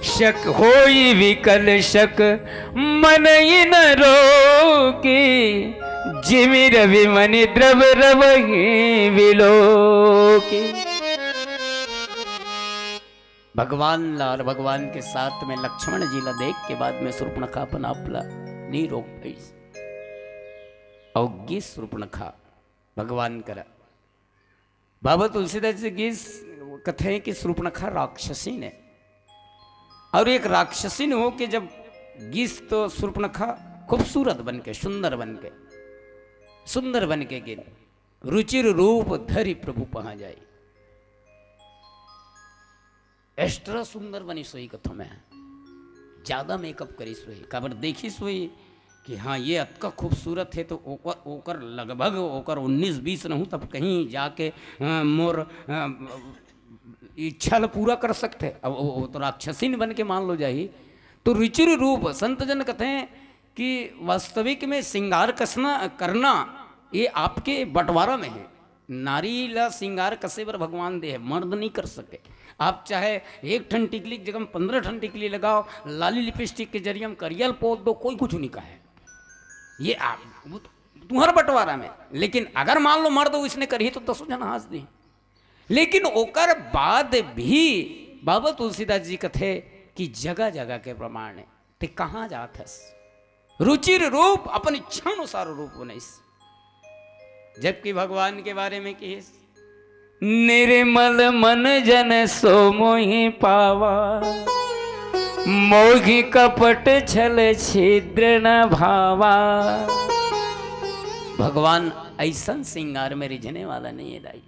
सक, होई विकल सक मनई न रोकी, जिमि रवि मणि द्रव रवहि विलोकी। भगवान ला और भगवान के साथ में लक्ष्मण जी ला देख के बाद में सुर्पणखा अपन आप ला नहीं रोक पाइस। और गिस सुर्पणखा भगवान करा। बाबा तुलसीदास जी गिस कथे कि सुर्पणखा राक्षसी ने, और एक राक्षसी ने हो के जब गिस तो सुर्पणखा खूबसूरत बन के, सुंदर बन के, सुंदर बन के गिन, रुचिर रूप धरि प्रभु पहाँ जाई। Extra सुंदर बनिस होही कथों मैं, ज्यादा makeup करिस होही, काबर देखिस होही कि हाँ, ये अतका खूबसूरत है, तो ओकर, ओकर लगभग ओकर उन्नीस बीस रहूँ, तब कहीं जाके, अ, मोर, अ, इच्छा ल पूरा कर सकथे। अब वो, वो तो राक्षसीन बन के मान लो जाही। तो रुचिर रूप, संत जन कथे कि वास्तविक में श्रृंगार कसना, करना, ये आपके बंटवारा में है। नारी ला श्रृंगार कसे बर भगवान दे है, मर्द नहीं कर सके। आप चाहे एक ठन टिकली के जगह में पन्द्रह ठन टिकली लगाओ, लाली लिपस्टिक के जरिए में करिया ल पोत दो, कोई कुछ नहीं कहे। ये आप, वो तो तुम्हार बंटवारा में। लेकिन अगर मान लो मर्द उसने करही तो दसों जन हंस दी। लेकिन ओकर बाद भी बाबा तुलसीदास जी कथे कि जगह जगह के प्रमाण है। ते कहाँ जात हस? रुचिर रूप अपन इच्छा अनुसार रूप बनइस। जबकि भगवान के बारे में कहिस, निर्मल मन जन सो मोहि पावा, मोहि कपट छल छिद्र न भावा। भगवान ऐसन श्रृंगार में रिझने वाला नहीं है दाई।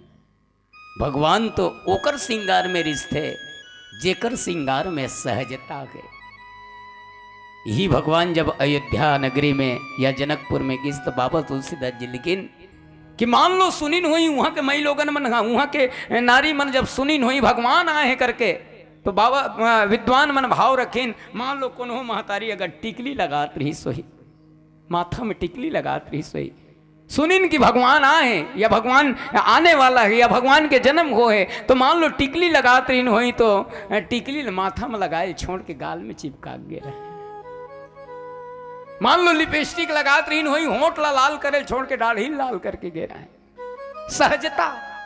भगवान तो ओकर श्रृंगार में रिझथे, जेकर श्रृंगार में सहजता के। यही भगवान जब अयोध्या नगरी में या जनकपुर में गिस, तो बाबा तुलसीदास जी लिखिन कि मान लो सुनिन होई, वहां के मई लोगन मन, वहां के नारी मन जब सुनिन होई भगवान आए हैं करके, तो बाबा, अ, विद्वान मन भाव रखेन, मान लो कोनो महतारी अगर टिकली लगात रहिस होही, माथा में टिकली लगात रहिस होही, सुनिन कि भगवान आए हैं या भगवान आने वाला है या भगवान के जन्म हो है, तो मान लो टिकली लगात रहिन होही तो, अ, टिकली ल माथा में लगाए छोड़ के गाल में चिपका गे रहे। मान लो लिपस्टिक लगात रहिन होही, होंठ ला लाल करे छोड़ के दाढ़ी लाल करके गे रहे। सहजता,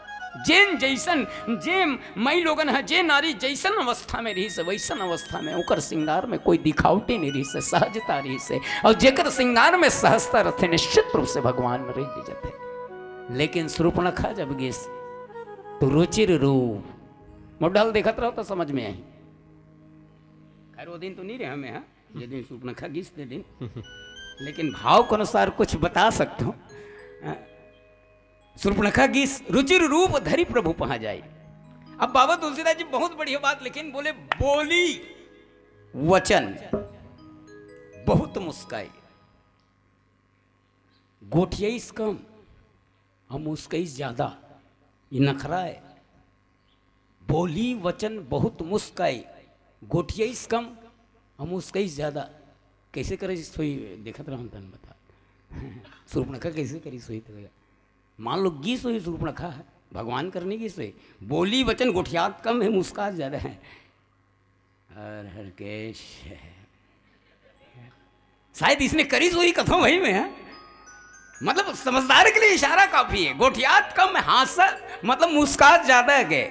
जेन जैसन, जे माई लोगन ह, जे नारी जैसन अवस्था में रहिस हे, वैसन अवस्था में ओकर श्रृंगार में कोई दिखावटी नहीं रहिस हे, सहजता रहिस हे। और जेकर श्रृंगार में सहजता रहिथे, निश्चित रूप से भगवान में रह जाथे। लेकिन सूर्पणखा जब गिस, तो रुचिर रूप, मोर ढाल देखत रहो तो समझ में आही। खैर, वो दिन तो नहीं रहे हमें, हाँ, ये दिन सूर्पणखा गिस दे दिन, लेकिन भाव के अनुसार कुछ बता सकता हूँ। सूर्पणखा गिस, रुचिर रूप धरि प्रभु पहाँ जाई। अब बाबा तुलसीदास जी बहुत बढ़िया बात लिखिन, बोले, "बोली वचन बहुत मुस्काई, गोठियाइस कम, हम मुस्काइस ज्यादा।" ये नखरा है। "बोली वचन बहुत मुस्काई, गोठियाइस कम, हम मुस्काइस ज्यादा।" कैसे करे सोई, देखत रहन तन बता। सूर्पणखा कैसे करी सोई तो मान लो गिस होही सूर्पणखा, भगवान कर नहीं गिस होही। बोली वचन गोठियात कम है, मुस्कात ज्यादा है। और हरकेश, शायद इसने करी सोई कथो वही में है। मतलब समझदार के लिए इशारा काफी है। गोठियात कम है, हाँस, मतलब मुस्कात ज्यादा है के।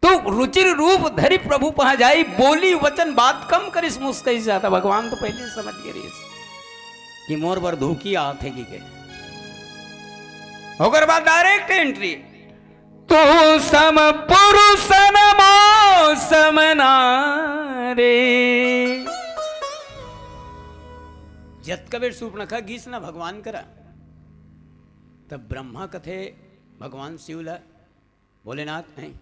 तो रुचिर रूप धरि प्रभु पहाँ जाई, बोली वचन बात कम करिस, मुस्काइस ज्यादा। भगवान तो पहले ही समझ गे रहिस कि मोर बर धोखा आत हे कि के। ओकर बाद डायरेक्ट एंट्री, "तू सम पुरुष न मो सम नारी।" जतका बेर सूर्पणखा गिस ना भगवान करा, तब ब्रह्मा कथे भगवान शिव ला, "भोलेनाथ, हैं,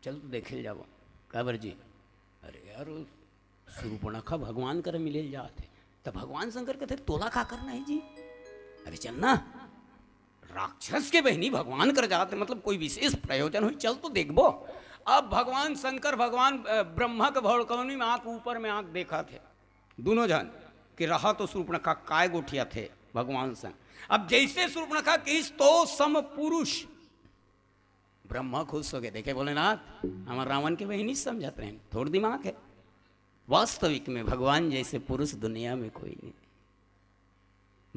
चल तो देखे ल जाबो।" "काबर जी?" "अरे यार, वो सूर्पणखा भगवान कर मिले ल जात हे।" तब भगवान शंकर कथे, "तोला का करना है जी?" "अरे चल ना, राक्षस के बहिनी भगवान कर जात हे, मतलब कोई विशेष प्रयोजन होही, चल तो देखबो।" अब भगवान शंकर, भगवान, अ, ब्रह्मा के भौड़कौनी में आंख, ऊपर में आंख देखत हे दोनों झन कि रहा तो सूर्पणखा काय गोठियाथे भगवान संग। अब जैसे सूर्पणखा किस तो सम पुरुष, ब्रह्मा खुश हो गए, "देखे भोलेनाथ, हमार रावण के बहिनी समझत रहे, थोड़ दिमाग है।" वास्तविक में भगवान जैसे पुरुष दुनिया में कोई नहीं।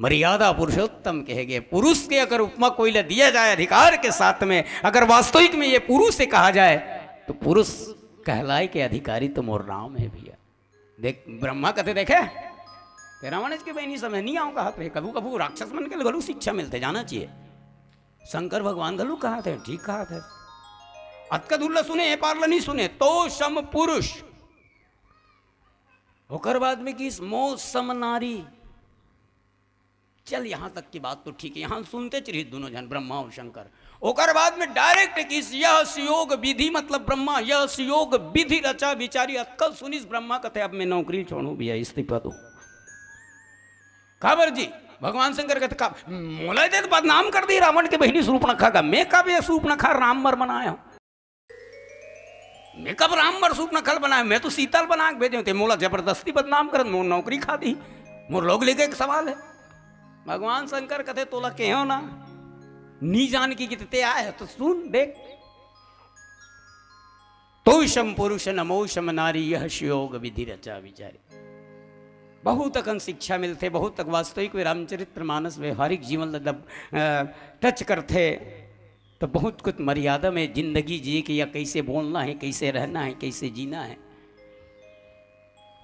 मर्यादा पुरुषोत्तम कहे गए, पुरुष के अगर उपमा कोई ला दिया जाए अधिकार के साथ में, अगर वास्तविक में ये पुरुष से कहा जाए, तो पुरुष कहलाए के अधिकारी तो मोर राम है भैया। देख, ब्रह्मा कथे, "देखे, ते रावण के बहिनी समझ नहीं आऊं," कहत रहे। कभू कभू राक्षस मन के घलो शिक्षा मिलथे, जाना चाहिए। शंकर भगवान घलो कहत हे, ठीक कहत हे। अतका दूर ला सुने, ए पार ला नहीं सुने, तो सम पुरुष। ओकर बाद में किस मो सम नारी। चल, यहाँ तक की बात तो ठीक है, यहाँ सुनते चलिए दोनों जन, ब्रह्मा और शंकर। ओकर बाद में डायरेक्ट किस, "यह सुयोग विधि", मतलब ब्रह्मा, "यह सुयोग विधि रचा विचारी", अतका सुनिस ब्रह्मा कथे, "अब मैं नौकरी छोड़ू भैया, इस्तीफा दूं।" काबर जी? भगवान शंकर कथे, "का मोला दे बदनाम कर दी रावण के बहिनी सूर्पणखा का, मैं कब ये सूर्पणखा राम बर बनाया हूँ?" मैं कब राम बर सूर्पणखा ल बनाए? मैं तो सीता ल बना के भेजे हों, ते मोला जबरदस्ती बदनाम करत, मोर नौकरी खा दी, मोर लोग लेके एक सवाल है। भगवान शंकर कथे, "तोला कहेंव ना, नी जान की कित ते आए है, तो सुन, देख।" "तो सम पुरुष न मो सम नारी, यह सुयोग विधि रचा विचारी।" बहुत अकन शिक्षा मिलथे, बहुत तक वास्तविक में रामचरित्र मानस व्यवहारिक जीवन ल जब, अ, टच करथे, तो बहुत कुछ मर्यादा में जिंदगी जिए के, या कैसे बोलना है, कैसे रहना है, कैसे जीना है।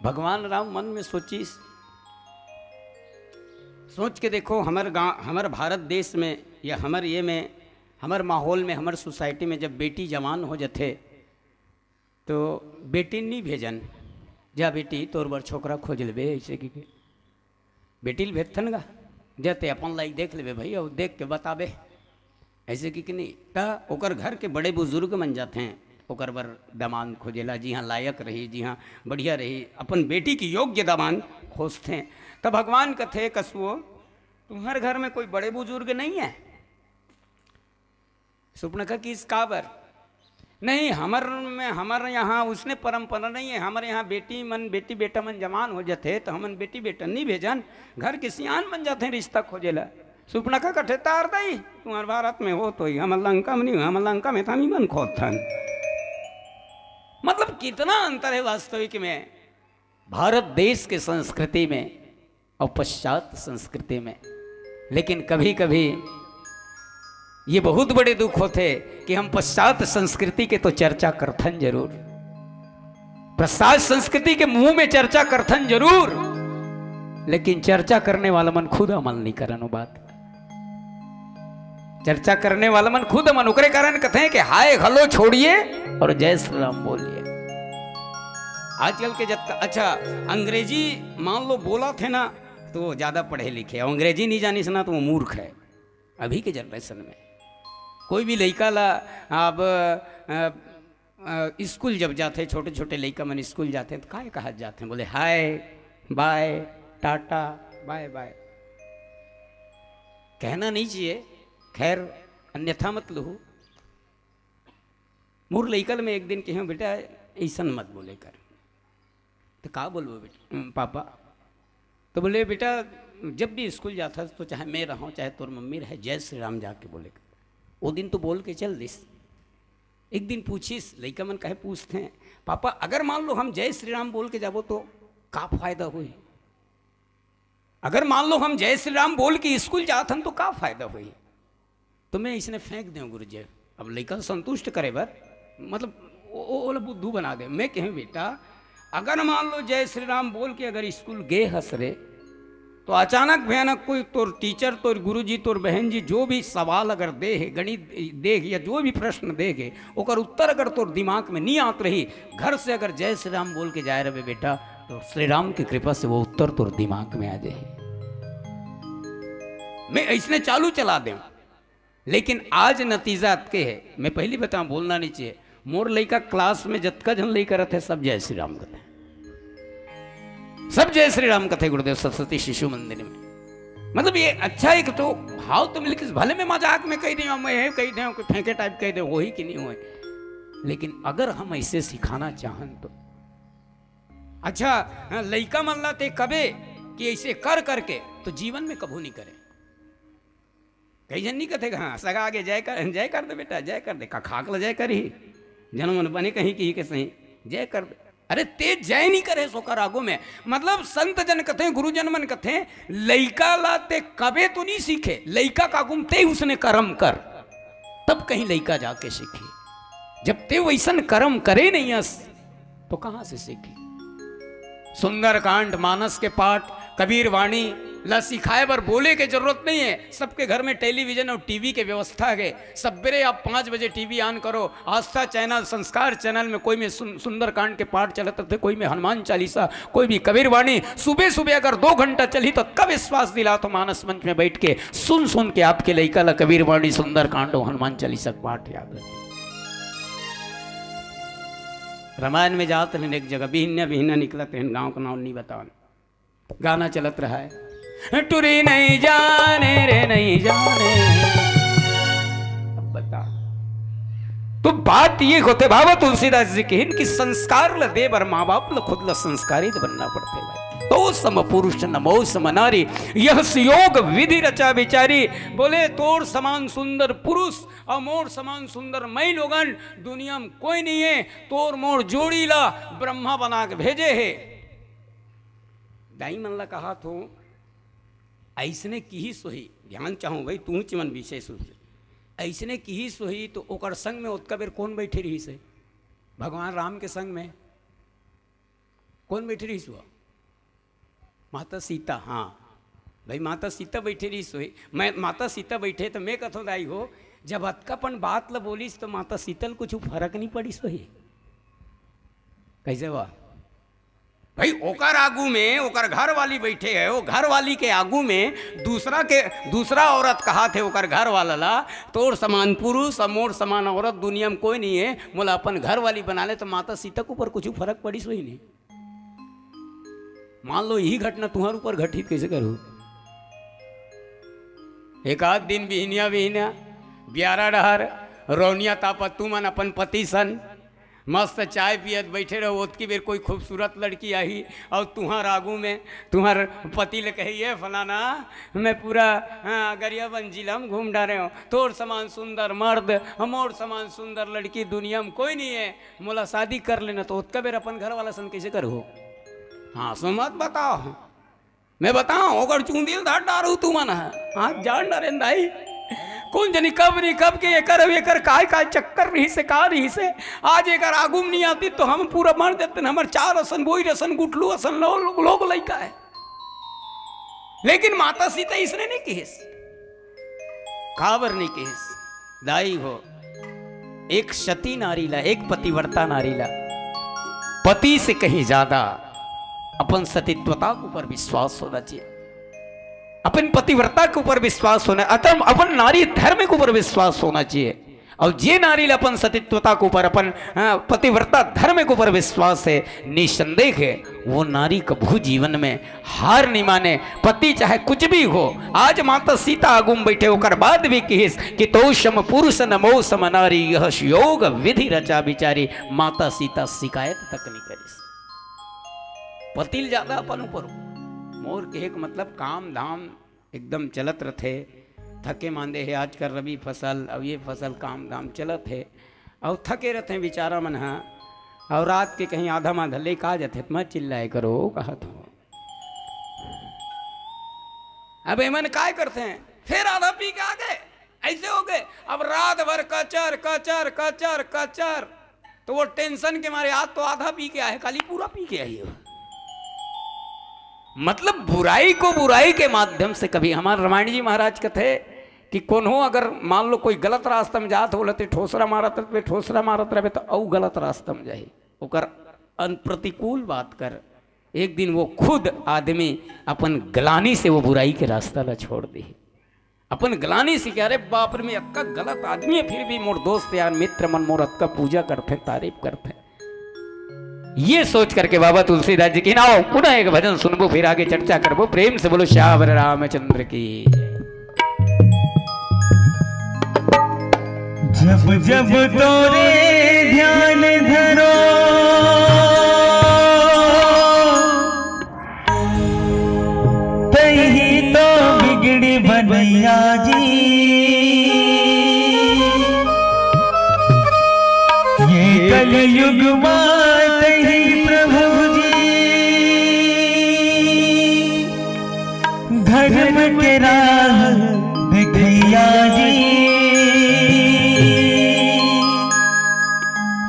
भगवान राम मन में सोचिस, सोच के देखो, हमर गाँव, हमर भारत देश में या हमर ये में, हमर माहौल में, हमर सोसाइटी में जब बेटी जवान हो जथे, तो बेटी नहीं भेजन, "जा बेटी, तोर बर छोकरा खोज लेबे," ऐसे कि, कि बेटी ल भेजथन गा, "जा ते अपन लायक देख लेबे भाई, और देख के बताबे," ऐसे कि, कि नहीं। त ओकर घर के बड़े बुजुर्ग मन जाथे ओकर बर दमांद खोजेला, जिहाँ लायक रही, जिहाँ बढ़िया रही, अपन बेटी की योग्य दमांद खोजथे। त भगवान कथे, "कसुओ, तुम्हर घर में कोई बड़े बुजुर्ग नहीं है?" सुपनखा किस, "काबर?" नहीं, हमर में, हमर यहाँ उसने परंपरा नहीं है। हमर यहाँ बेटी मन, बेटी बेटा मन जवान हो जाथे, तो हमन बेटी बेटा नहीं भेजन, घर के सियान मन जाथे रिश्ता खोजे ला। सुपना का कठे तार दई, तुम्हार भारत में हो तो ही, हमर लंका में नहीं हो, हमर लंका में तो हम ही मन खोदथन। मतलब, कितना अंतर है वास्तविक में भारत देश के संस्कृति में और पश्चात संस्कृति में। लेकिन कभी कभी ये बहुत बड़े दुख होथे कि हम पश्चात संस्कृति के तो चर्चा करथन जरूर, पश्चात संस्कृति के मुंह में चर्चा करथन जरूर, लेकिन चर्चा करने वाला मन खुद अमल नहीं करन वो बात। चर्चा करने वाला मन खुद अमल, ओकरे कारण कथे कि हाय हेलो छोड़िए और जय श्री राम बोलिए। आजकल के जब, अच्छा, अंग्रेजी मान लो बोलथे ना, तो वो ज्यादा पढ़े लिखे, अंग्रेजी नहीं जानिस ना, तो वो मूर्ख है। अभी के जनरेशन में कोई भी लइका ला, अब अ, अ, स्कूल जब जाथे, छोटे छोटे लइका मन स्कूल जाथे, तो काय कहत जाथे? बोले हाय, बाय, टाटा, बाय बाय। कहना नहीं चाहिए, खैर, अन्यथा मत लूहू। मोर लइका ल मैं एक दिन कहेंव, "बेटा, अइसन मत बोले कर।" "तो का बोलबो बेटा, पापा?" तो बोले, "बेटा, जब भी स्कूल जाथस तो चाहे मैं रहूं, चाहे तोर मम्मी रहे, जय श्री राम जाके बोले कर।" वो दिन तो बोल के चल दिस। एक दिन पूछिस, लइका मन काहे पूछथे, "पापा, अगर मान लो हम जय श्री राम बोल के जाबो तो का फायदा होही? अगर मान लो हम जय श्री राम बोल के स्कूल जाथन तो का फायदा होही?" तो मैं इसने फेंक देंव गुरुजी। अब लइका संतुष्ट करे बर, मतलब, ओ, ओ, ओला बुद्धू बना दे। मैं कहेंव, "बेटा, अगर मान लो जय श्री राम बोल के अगर स्कूल गे हस रे, तो अचानक भयानक कोई तोर टीचर, तोर गुरुजी, तोर बहन जी जो भी सवाल अगर दे हे, गणित दे हे या जो भी प्रश्न दे हे, ओकर उत्तर अगर तोर दिमाग में नहीं आत रही, घर से अगर जय श्री राम बोल के जाए रहे बेटा, तो श्री राम की कृपा से वो उत्तर तोर दिमाग में आ जाए।" मैं ऐसने चालू चला देंव। लेकिन आज नतीजा अतके हे, मैं पहली बताऊं, बोलना नहीं चाहिए, मोर लइका क्लास में जतका झन लइका रहथे, सब जय श्री राम कथे, सब जय श्री राम कथे गुरुदेव सरस्वती शिशु मंदिर में। मतलब, ये अच्छा एक तो भाव तो मिले कि भले मैं मजाक में कह देंव, मैं ये कह देंव कि फेंके टाइप कह देंव, होही कि नहीं होही, लेकिन अगर हम ऐसे सिखाना चाहन तो। अच्छा, लइका मन ला ते कबे कि ऐसे कर करके, तो जीवन में कभू नहीं करे। कई झन नहीं कथे, "हाँ, सगा आगे जय कर, जय कर दे बेटा, जय कर दे।" का खाक ल जय करही? जनमन बने कहीं की के सही, जय कर दे। अरे, ते जय नहीं करे ओकर आगू में। मतलब, संत जन कथे, गुरुजन मन कथे, लइका ला ते कबे तो नहीं सीखे, लइका का आगू में ते उसने कर्म कर, तब कहीं लइका जाके सीखी। जब ते वैसन कर्म करे नहीं अस, तो कहाँ से सीखी? सुंदरकांड, मानस के पाठ, कबीर वाणी ला सिखाए बर बोले के जरूरत नहीं है। सबके घर में टेलीविजन और टीवी के व्यवस्था है। सवेरे आप पाँच बजे टीवी ऑन करो, आस्था चैनल, संस्कार चैनल में कोई में सुन-, सुंदरकांड के पाठ चलत रथे, कोई में हनुमान चालीसा, कोई भी कबीर वाणी। सुबह सुबह अगर दो घंटा चली तो कब विश्वास दिला तो मानस मंच में बैठ के सुन सुन के आपके लइका ला कबीर वाणी, सुंदरकांड और हनुमान चालीसा के पाठ याद रहे। रामायण में जात रहन एक जगह, बिहन्या बिहन्या निकलत रहन, गांव का नाम नहीं बतावन। गाना चलत रहा है, "टुरी नहीं जाने रे, नहीं जाने।" अब बता, तो बात ये होते, बाबा तुलसीदास जी कहिन कि संस्कार ल दे बर माँ बाप ल खुद ल संस्कारित बनना पड़थे भाई। "तो सम पुरुष नमो सम नारी, यह योग विधि रचा विचारी।" बोले, "तोर समान सुंदर पुरुष और मोर समान सुंदर मई लोगन दुनिया में कोई नहीं है। तोर मोर जोड़ी ला ब्रह्मा बना के भेजे हे।" दाई मन ला कहा थो, ऐसने किहिस होही, ध्यान चाहूँ भाई, तू चिमन विशेष रूप से, ऐसने किहिस होही तो ओकर संग में ओतका बेर कौन बैठे रहिस हे? भगवान राम के संग में कौन बैठे रहिस हुआ? माता सीता। हाँ भाई, माता सीता बैठे रहिस होही। मैं, माता सीता बैठे तो मैं कथों दाई हो, जब अतकापन बात ल बोलिस तो माता सीता ल कुछ फर्क नहीं पड़िस होही। कैसे हुआ भाई? ओकर आगू में ओकर घर वाली बैठे है, वो घर वाली के आगू में दूसरा के, दूसरा औरत कहाथे ओकर घर वाला ला, "तोर समान पुरुष और मोर समान औरत दुनिया में कोई नहीं है, मोला अपन घर वाली बना ले।" तो माता सीता के ऊपर कुछ फर्क पड़िस होही नहीं? मान लो यही घटना तुम्हारे ऊपर घटित, कैसे करो? एक आध दिन बिहनिया बिहनिया बियारा डहर रौनिया तापत तुमन अपन पति सन मस्त चाय पियत बैठे रहो, ओतकी बेर कोई खूबसूरत लड़की आही अउ तुहर आगू में तुहर पति ले कही, "ये फलाना, मैं पूरा, हाँ, गरियाबंद जिला में घूम डारे हूँ, तोर समान सुंदर मर्द, मोर समान सुंदर लड़की दुनिया में कोई नहीं है, मोला शादी कर लेना।" तो ओतका बेर अपन घर वाला सन कैसे करहू? हाँ, सो मत बताओ। मैं बताओ, ओकर चूंदी ल धर डारू तुमन ह। हाँ, जान डारेन दाई। कौन जनी कब नहीं कब के एकर अउ एकर काय काय चक्कर रही से, का रही से। आज एकर आगू में नहीं आती तो हम पूरा मर देते। हमर चार असन, बोई असन, गुटलू असन लो-, लो-, लोग लइका है। लेकिन माता सीता इसने नहीं किहिस। काबर नहीं किहिस? दाई हो, एक सती नारी ला, एक पतिव्रता नारी ला पति से कहीं ज्यादा अपन सतीत्वता के ऊपर विश्वास होना चाहिए, अपन पतिव्रता के ऊपर विश्वास होना, अपन, अपन नारी धर्म के ऊपर विश्वास होना चाहिए। अउ जे नारी ला अपन सतीत्वता के ऊपर, अपन, हाँ, पतिव्रता धर्म के ऊपर विश्वास है, निसंदेह है, वो नारी कभू जीवन में हार नहीं माने। पति चाहे कुछ भी हो, आज माता सीता आगू में बैठे, ओकर बाद भी किहिस कि "तो सम पुरुष न मो सम नारी, यह योग विधि रचा बिचारी।" माता सीता शिकायत तक नहीं करिस पति ल ज्यादा अपन ऊपर। मोर कहे के मतलब, काम धाम एकदम चलत रथे, थके मांदे हे। आजकल रबी फसल, अब ये फसल, काम धाम चलत हे, अउ थके रथे बेचारा मन ह। अउ रात के कहीं आधा माधा लेके आ जाथे, त मैं चिल्लाए करो, कहत हो। अब एमन काय करथे, फिर आधा पी के आ गए, ऐसे हो गए। अब रात भर कचर, कचर, कचर, कचर। तो वो टेंशन के मारे आज तो आधा पी के आए, काली पूरा पी के आई हो। मतलब, बुराई को बुराई के माध्यम से कभी, हमारे रामायण जी महाराज कथे कि कोनो अगर मान लो कोई गलत रास्ता में जात हो, लते ठोसरा मारत रहे, ठोसरा मारत रहे, तो अउ गलत रास्ता में जाही। ओकर अन-, प्रतिकूल बात कर। एक दिन वो खुद आदमी अपन ग्लानी से वो बुराई के रास्ता ला छोड़ दी। अपन ग्लानी से कहे, "अरे बाप रे, मैं अतका गलत आदमी है, फिर भी मोर दोस्त यार मित्र मन मोर अतका पूजा करथे, तारीफ करथे।" ये सोच करके बाबा तुलसीदास जी की, "आओ पुनः एक भजन सुनबो, फिर आगे चर्चा करबो।" प्रेम से बोलो, "श्यावर रामचंद्र की।" जब जब तोरे ध्यान धरो, तही तो बिगड़ी बनैया जी। ये कलयुग मा तही प्रभु जी, धर्म के राह दिखैया जी।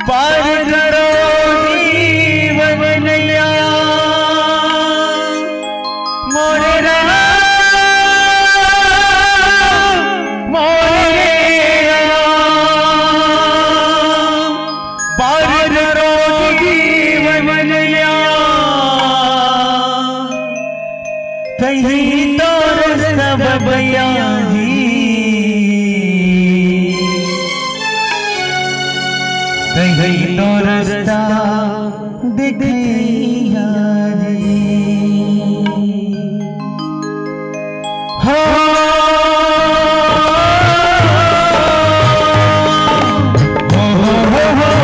पार करो जीवन नैया, मोरे राम, मोरे राम। पार करो जीवन नैया, कहीं तो रस्ता बबैया जी, कहीं तो रस्ता दिखैया जी। हो, हो, हो, हो, हो।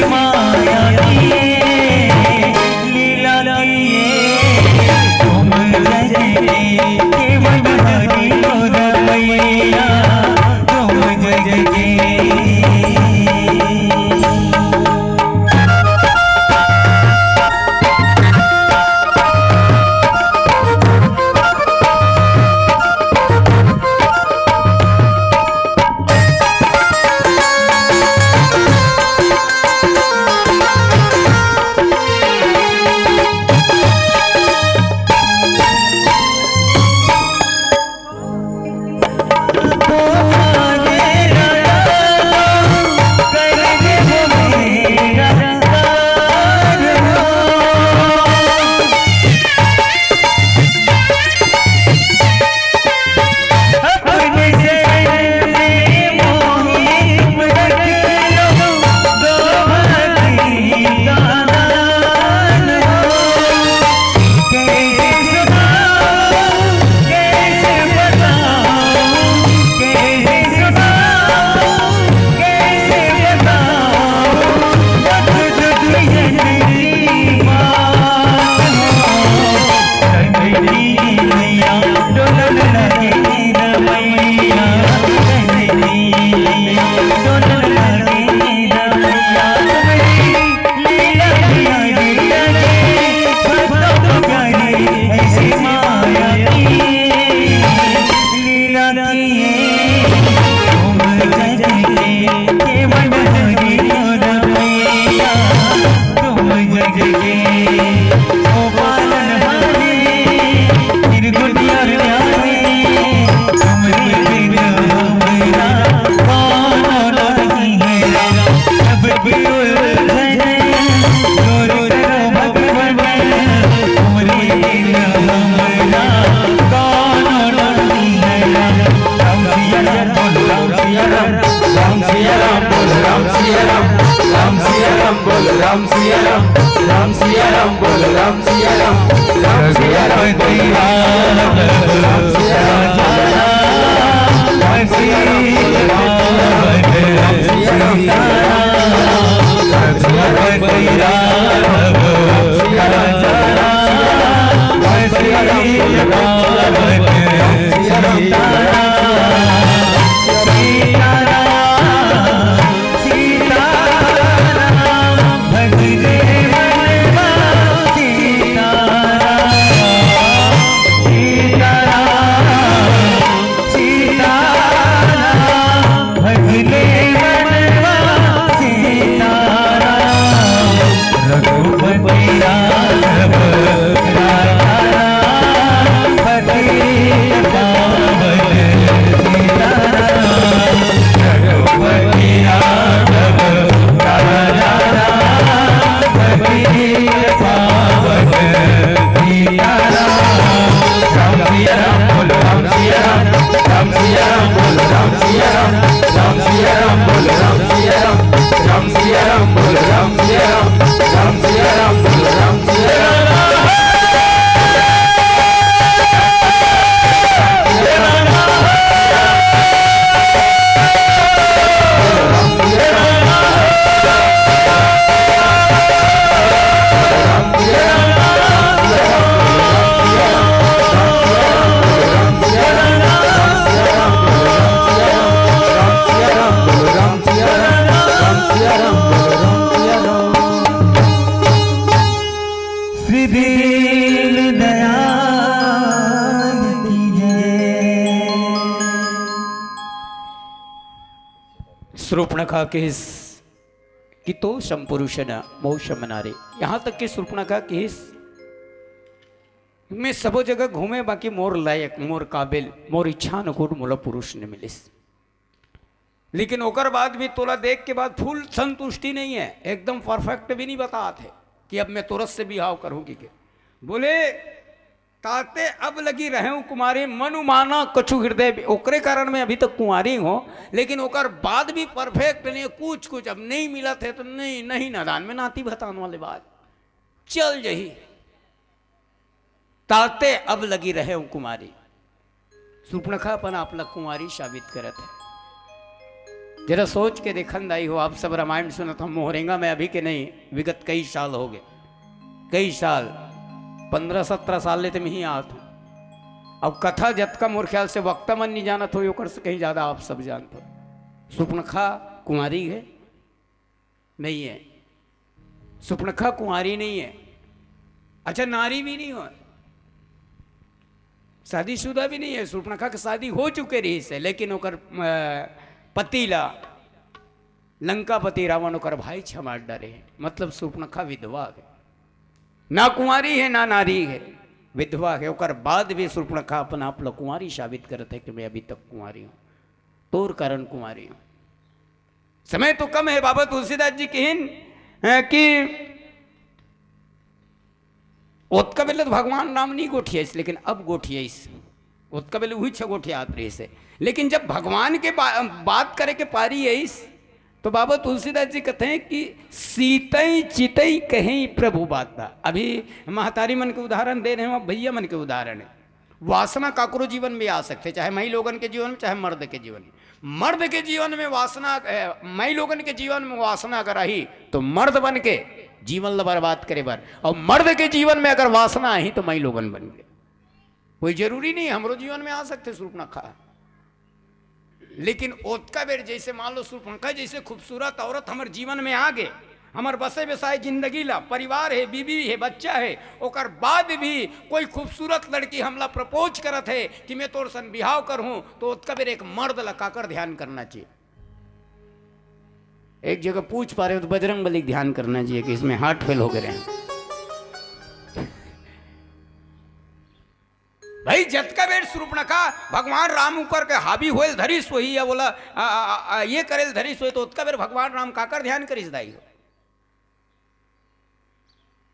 माया की लीला की तुम जग के केवल हरि और मैया, तुम जग के। श्री दीन दयाल की जय। शूर्पणखा किहिस कि तो सम पुरुष न मोह सम नारी। यहाँ तक कि शूर्पणखा किहिस, मैं सबो जगह घूमे, बाकी मोर लायक, मोर काबिल, मोर इच्छा अनुकूल मोला पुरुष नहीं मिलिस। लेकिन ओकर बाद भी तोला देख के बाद फुल संतुष्टि नहीं है, एकदम परफेक्ट भी नहीं बतात है कि अब मैं तोरस से बिहाव करूं कि के। बोले, ताते अब लगी रहे कुमारी, मनु माना कछु हृदय भी। ओकरे कारण मैं अभी तक कुंवारी हूँ, लेकिन ओकर बाद भी परफेक्ट नहीं है, कुछ कुछ अब नहीं मिलत है तो नहीं, नहीं नादान में नाती भतान वाले बात चल जही। ताते अब लगी रहे कुमारी। शूर्पणखा अपन आप ला कुंवारी साबित करत है। जरा सोच के देखन दाई हो, आप सब रामायण सुनत हो, मोहरेंगा में अभी के नहीं, विगत कई साल हो गए, कई साल, पन्द्रह सत्रह साल ले तो मैं ही आत हूँ। अब कथा जतका मोर ख्याल से वक्ता मन नहीं जानत हो, ओकर से कहीं ज्यादा आप सब जानत हो। सुपनखा कुंवारी है, नहीं है? सुपनखा कुंवारी नहीं है। अच्छा, नारी भी नहीं हो, शादीशुदा भी नहीं है। सुपनखा के शादी हो चुके रहिस हे, लेकिन ओकर, अ, पति ला लंकापति रावण ओकर भाई छमार डरे हे। मतलब सुपनखा विधवा है, ना कुंवारी है ना नारी है, विधवा है। ओकर बाद भी सुपनखा अपन आप ला कुंवारी साबित करत है कि मैं अभी तक कुंवारी हूँ। तोर कारण कुंवारी हूँ। समय तो कम है, बाबा तुलसीदास जी कहिन, अ, कि ओतका बेले तो भगवान राम नहीं गोठियाइस, लेकिन अब गोठियाइस। ओतका बेले वही छह गोठियात रहिस हे। लेकिन जब भगवान के बा-, बात करे के पारी आइस, तो बाबा तुलसीदास जी कहते हैं कि सीतई चितई कहीं प्रभु बाता। अभी महतारी मन के उदाहरण दे रहे हैं, भैया मन के उदाहरण है। वासना काकरो जीवन में आ सकते, चाहे माई लोगन के जीवन में, चाहे मर्द के जीवन में। मर्द के जीवन में वासना, ए, माई लोगन के जीवन में वासना अगर आई, तो मर्द बन के जीवन ला बर्बाद करे बर, और मर्द के जीवन में अगर वासना आई, तो माई लोगन बन के। कोई जरूरी नहीं हमरो जीवन में आ सकते सुपनखा। लेकिन ओतका बेर जैसे मान लो सुपनखा जैसे खूबसूरत औरत हमर जीवन में आ गे, हमर बसे बसाए जिंदगी ला, परिवार है, बीबी है, बच्चा है, ओकर बाद भी कोई खूबसूरत लड़की हमला प्रपोज करत है कि मैं तोर सन बिहाव करहूं, तो ओतका बेर एक मर्द ला काकर ध्यान करना चाहिए? एक जगह पूछ पा रहे हो तो बजरंग बली के ध्यान करना चाहिए कि इसमें हार्ट फेल हो गए हैं। भाई, जतका बेर सुर्पणखा भगवान राम ऊपर के हावी होयल धरिस होही, या बोला, आ, आ, आ, ये करेल धरिस होही, तो ओतका बेर भगवान राम काकर ध्यान करिस दाई हो?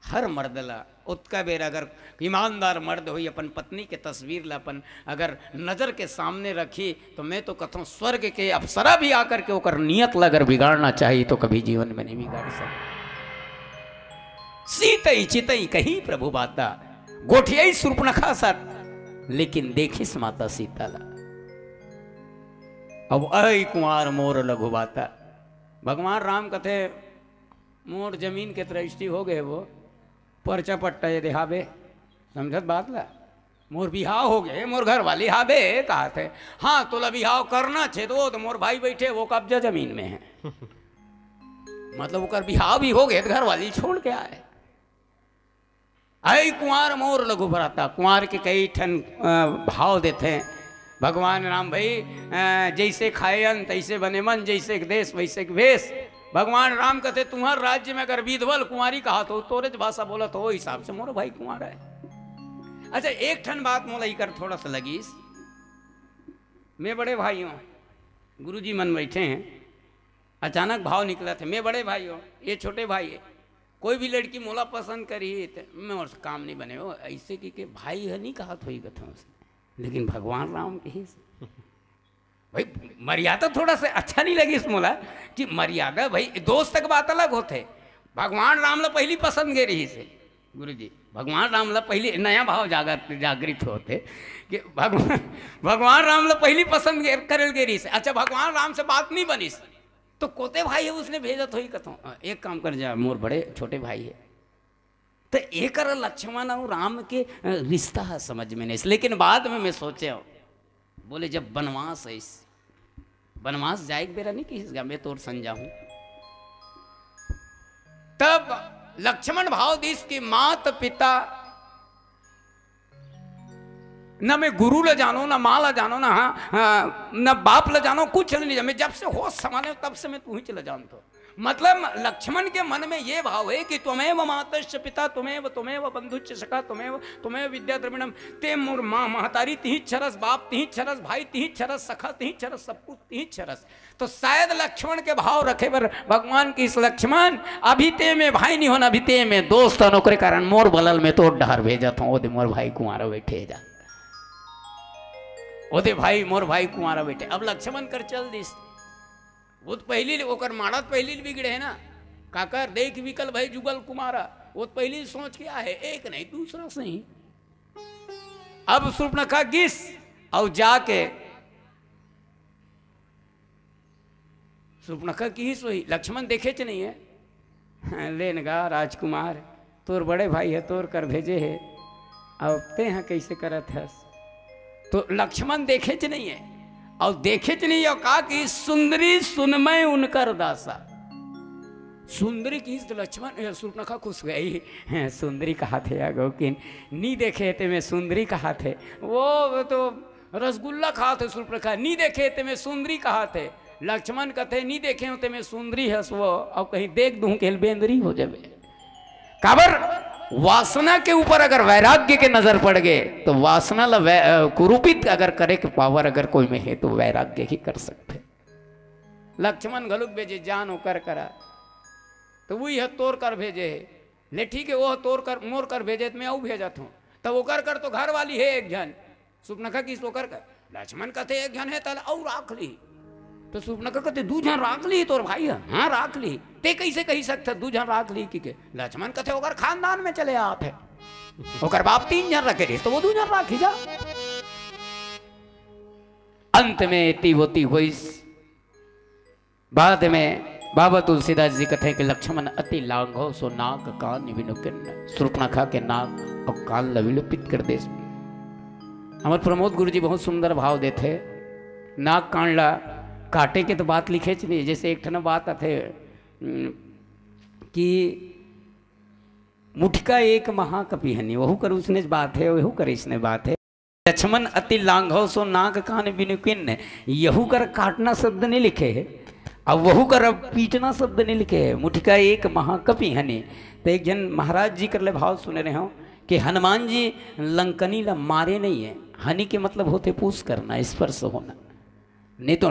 हर मर्द ला ओतका बेर अगर ईमानदार मर्द होही, अपन पत्नी के तस्वीर ला अपन अगर नजर के सामने रखी, तो मैं तो कथों, स्वर्ग के अप्सरा भी आकर के ओकर नियत ला अगर बिगाड़ना चाही, तो कभी जीवन में नहीं बिगाड़ सकता। सीतई चितई कहीं प्रभु बाता, गोठियाई सुर्पणखा सर, लेकिन देखिस माता सीता ला। अब अई कुंवार मोर लघु बाता। भगवान राम कथे, मोर जमीन के रजिस्ट्री हो गए, वो पर्चा पट्टा ये देहाबे, समझत बात ला? मोर बिहाव हो गए, मोर घर वाली हाबे कहा थे, हाँ, तोला बिहाव करना छे तो, वो तो मोर भाई बैठे, वो कब्जा जमीन में है। मतलब, ओकर बिहाव भी हो गए, तो घर वाली छोड़ के आए। आई कुंवार मोर लघु भ्राता, कुंवार के कई ठन, अ, भाव देथे भगवान राम भाई, अ, जैसे खाए अन्न तैसे बने मन, जैसे के देश वैसे के भेष। भगवान राम कथे, तुम्हार राज्य में अगर विधवल कुंवारी कहा तो तोरे ज भाषा बोलत हो, हिसाब से मोर भाई कुंवार है। अच्छा, एक ठन बात मोला इकर थोड़ा सा लगिस। मैं बड़े भाई हूँ, गुरुजी मन बैठे हैं, अचानक भाव निकलत हे, मैं बड़े भाई हूँ, ये छोटे भाई है, कोई भी लड़की मोला पसंद करी तो मैं ओर से काम नहीं बने हो, ऐसे कि के भाई है नहीं कहा थोड़ी कथा से, लेकिन भगवान राम कही से। भाई, मर्यादा थोड़ा सा अच्छा नहीं लगिस मोला कि मर्यादा, भाई, दोस्त तक बात अलग होथे। भगवान राम ला पहली पसंद गे रहिस हे, गुरुजी, भगवान राम ला पहली नया भाव जागृत, जागृत होथे कि भगवान, भगवान राम ला पहली पसंद गे, करल गे रहिस हे। अच्छा, भगवान राम से बात नहीं बनिस, तो कोते भाई है उसने भेजत होही कथों, "अ, एक काम कर जा, मोर बड़े छोटे भाई है।" तो एकर लक्ष्मण और राम के, अ, रिश्ता है समझ में नहीं, लेकिन बाद में मैं सोचे हूँ, बोले, "जब बनवास है, इस बनवास जाए के बेरा नहीं किहिस गा, मैं तोर संग जाहूं।" तब लक्ष्मण भाव दिस कि मात पिता, न मैं गुरु ला जानो, न माँ ला जानो, न, हाँ, हाँ, न बाप ला जानो, कुछ नहीं जानो। मैं जब से होश संभाले हूँ, तब से मैं तू ही चला जानता हूँ। मतलब, लक्ष्मण के मन में ये भाव है कि त्वमेव मातश्च पिता, त्वमेव, त्वमेव बंधुश्च सखा, त्वमेव, त्वमेव विद्या द्रविणम। ते मोर माँ महतारी तिही छरस, बाप तिही छरस, भाई तिही छरस, सखा तिही छरस, सब कुछ तिही छरस। तो शायद लक्ष्मण के भाव रखे बर भगवान किहिस, लक्ष्मण, अभी ते में भाई नहीं होना, अभी ते में दोस्त हन, ओकरे कारण मोर बलल में तोर डहर भेजत हूँ, ओदे मोर भाई कुंवारा बैठे जा, ओदे भाई, मोर भाई कुंवारा बैठे। अब लक्ष्मण कर चल दिस। वो तो पहली ले, ओकर माड़ा तो पहली ले बिगड़े है ना। काकर देख विकल भई जुगल कुमारा, वो तो पहली सोच के आए, एक नहीं दूसरा सही। अब सुर्पणखा गिस और जाके सुपनखा किहिस होही, लक्ष्मण देखेच नइ हे। लेन गा राजकुमार, तोर बड़े भाई ह तोर कर भेजे हे, अब तें ह कइसे करत हस? तो लक्ष्मण देखेच नइ हे, अउ देखेच नइ हे, अउ का कि सुंदरी सुनमय उनकर दासा। सुंदरी किहिस त लक्ष्मण, ए, सुपनखा खुश हो गे। सुंदरी कहाथे, अगो किन नी देखे हे तेमे सुंदरी कहाथे। वो, वो तो रसगुल्ला खाथे सुपनखा, नी देखे हे तेमे सुंदरी कहाथे। लक्ष्मण कथे, नी देखे हों तेमे सुंदरी हस वो, अउ कहीं देख दूं के बेंदरी हो जाबे। काबर? वासना के ऊपर अगर वैराग्य के नजर पड़ गे, तो वासना ला वै-, अ, कुरूपित अगर करे के पावर अगर कोई में हे, तो वैराग्य ही कर सकथे। लक्ष्मण घलुक भेजे, जान ओकर करा, तो उही ह तोर कर भेजे हे। ले ठीक हे, वो तोर कर, मोर कर भेजे, त मैं अउ भेजत हों। तब ओकर कर तो घर वाली हे एक झन, सुपनखा किहिस ओकर कर। लक्ष्मण कथे, एक झन हे, तले अउ राख ली। तो सुपनखा कथे, दू झन राख ली तोर भाई ह? हाँ, राख ली। तें कइसे कहि सकथे दू झन राख ली कहिके? लक्ष्मण कथे, ओकर खानदान में चले आत हे। ओकर बाप तीन झन रखे रहिस, तो वो दू झन राखी जा। अंत में एती ओती होइस। बाद में बाबा तुलसीदास जी कथे कि लक्ष्मण अति लांघव सो नाग कान बिनु किन्न। सुपनखा के नाक अउ कान ला विलोपित कर देस। हमर प्रमोद गुरु जी बहुत सुंदर भाव देथे। नाक कान ला काटे के तो बात लिखेच नइ, जइसे एक ठन बात आथे, उम, कि मुठिका एक महाकपि हनी, वहू कर उसने बात हे, वहू कर इसने बात हे। लक्ष्मण अति लांघव सो नाग कान बिनु किन्न, यहू कर काटना शब्द नइ लिखे हे, अउ वहू कर अब पीटना शब्द नइ लिखे हे, मुठिका एक महाकपि हनी। त एक झन महाराज जी कर ले भाव सुने रहेंव कि हनुमान जी लंकनी ला मारे नइ हे, हनी के मतलब होथे पूस करना, स्पर्श होना। नहीं तो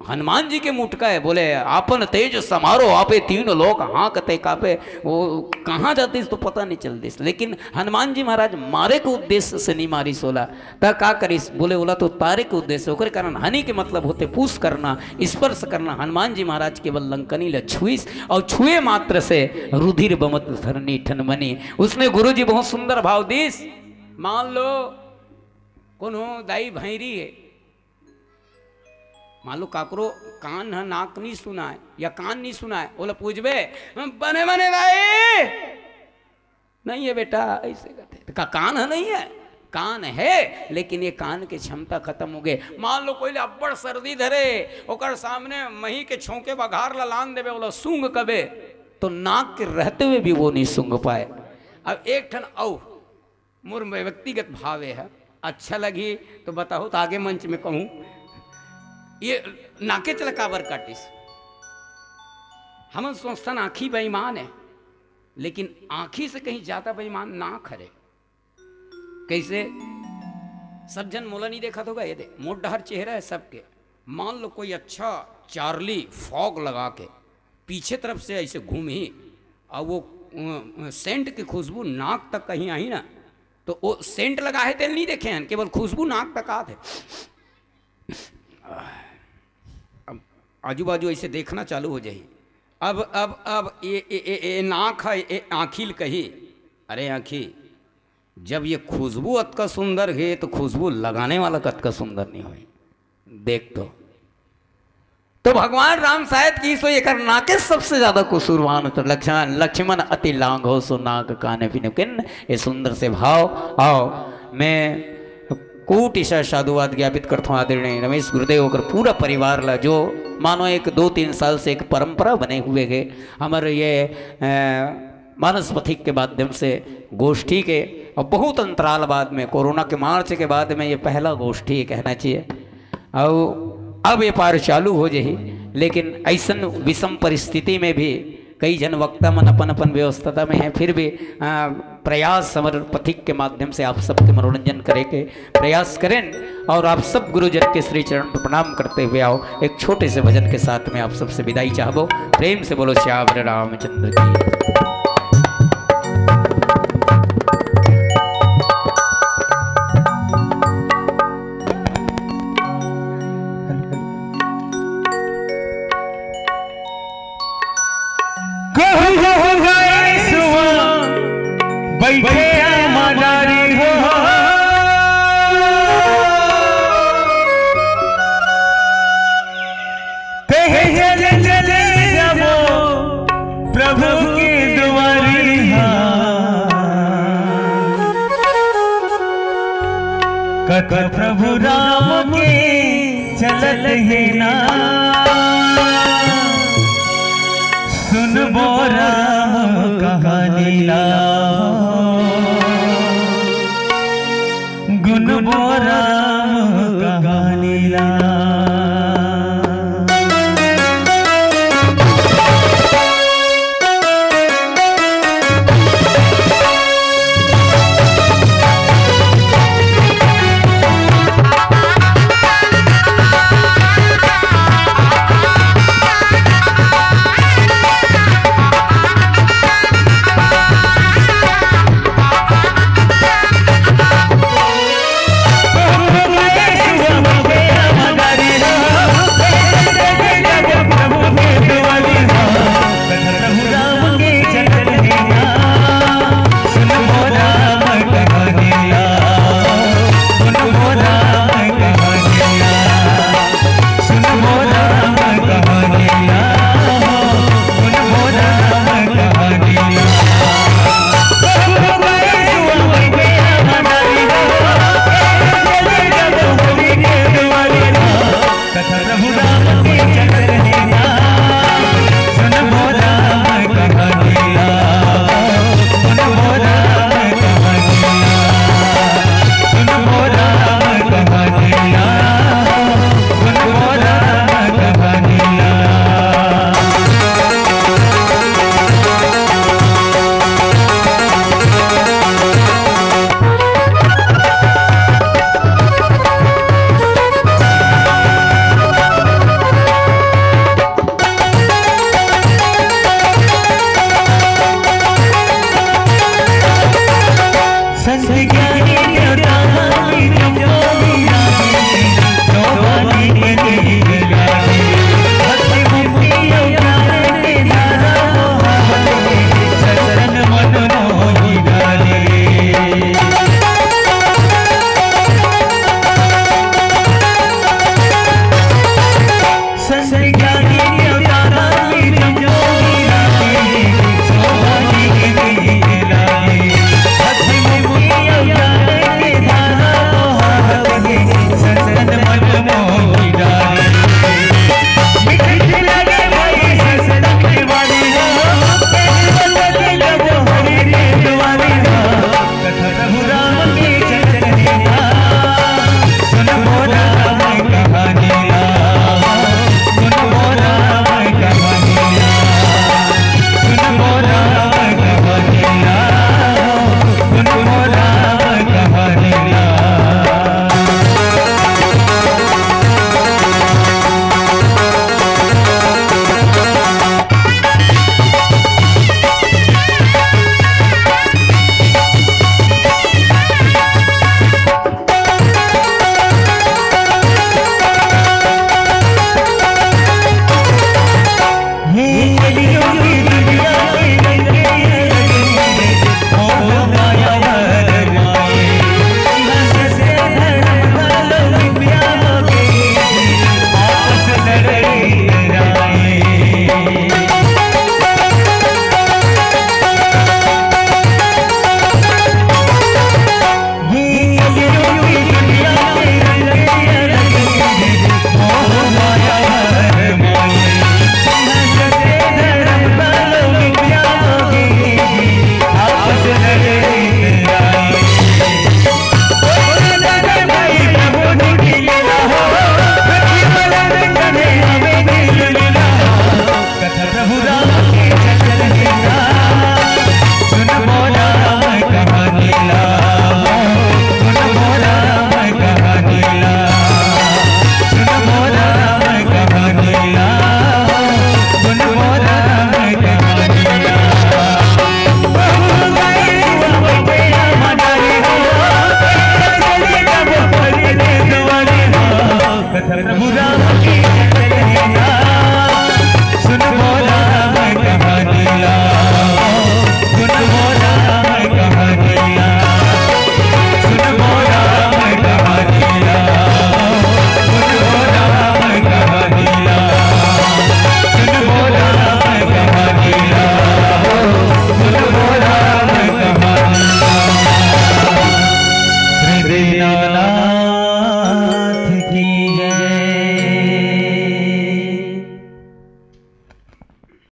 हनुमान जी के मुठका हे, बोले, "आपन तेज समारो, आपे तीन लोक हाँकते कापे।" वो कहाँ जातिस तो पता नइ चलतिस, लेकिन हनुमान जी महाराज मारे के उद्देश्य से नइ मारिस ओला। त का करिस? बोले, ओला तो तारे के उद्देश्य, ओकरे कारण हनी के मतलब होथे पूस करना, स्पर्श करना। हनुमान जी महाराज केवल लंकनी ला छुइस, अउ छुए मात्र से रुधिर बमत धरनी ठन मनी। उसमें गुरु जी बहुत सुंदर भाव दिस। मान लो कोनो दाई भैरी हे, मान लो काकरो कान ह नाक नइ सुनाय या कान नइ सुनाय, ओला पूछबे, "बने बने दाई?" "नइ हे बेटा," अइसे कथे। त का कान ह नइ हे? कान हे, लेकिन ये कान के क्षमता खतम हो गे। मान लो कोई ला अब्बड़ सर्दी धरे, ओकर सामने मही के छोंके बघार ला लान देबे, ओला सूंघ कबे, तो नाक के रहते हुए भी वो नइ सूंघ पाय। अब एक ठन अउ मोर व्यक्तिगत भाव ये हे, अच्छा लगही तो बताहू, त आगे मंच में कहूँ, ये नाकेच ला काबर काटिस? हमन सोचथन आँखी बेईमान हे, लेकिन आँखी से कहीं ज्यादा बेईमान नाक हरे। कइसे? सब झन मोला नइ देखत होगा, ये दे, मोर डहर चेहरा हे सबके। मान लो कोई अच्छा चार्ली फॉग लगा के पीछे तरफ से अइसे घूमही, अउ वो, अ, अ, सेंट के खुशबू नाक तक कहीं आही ना, तो वो सेंट लगा हे तेला नइ देखे हन, केवल खुशबू नाक तक आत हे। अब आजू बाजू अइसे देखना चालू हो जाही। अब, अब, अब ये, ये, ये, ये नाक हे, ये आँखी ल कही, "अरे आँखी, जब ये खुशबू अतका सुंदर हे, तो खुशबू लगाने वाला कतका सुंदर नइ होही, देख तो।" तो भगवान राम शायद किहिस होही एकर नाके सबसे ज्यादा कसूरवान होथे। लक्ष्मण, लक्ष्मण अति लांघव सो नाग कान बिनु किन्न। ये सुंदर से भाव। अउ मैं कोटि सा साधुवाद ज्ञापित करथों आदरणीय रमेश गुरुदेव, ओकर पूरा परिवार ला, जो मानो एक दो तीन साल से एक परंपरा बने हुए हे। हमर ये, अ, मानस पथिक के माध्यम से गोष्ठी के, अउ बहुत अंतराल बाद में, कोरोना के मार्च के बाद में ये पहला गोष्ठी कहना चाहिए। अउ अब ये पार चालू हो जाही, लेकिन अइसन विषम परिस्थिति में भी कई झन वक्ता मन अपन अपन व्यस्तता में हे, फिर भी, अ, प्रयास हमर पथिक के माध्यम से आप सबके मनोरंजन करे के प्रयास करेन। अउ आप सब गुरुजन के श्री चरण पर प्रणाम करते हुए अउ एक छोटे से भजन के साथ में आप सबसे विदाई चाहबो। प्रेम से बोलो सियावर रामचंद्र की। कहु कहु गाय सुआ बैठे मदारी हो। कहे जल जल कर प्रभु राम के चलत हे ना। सुन बोरा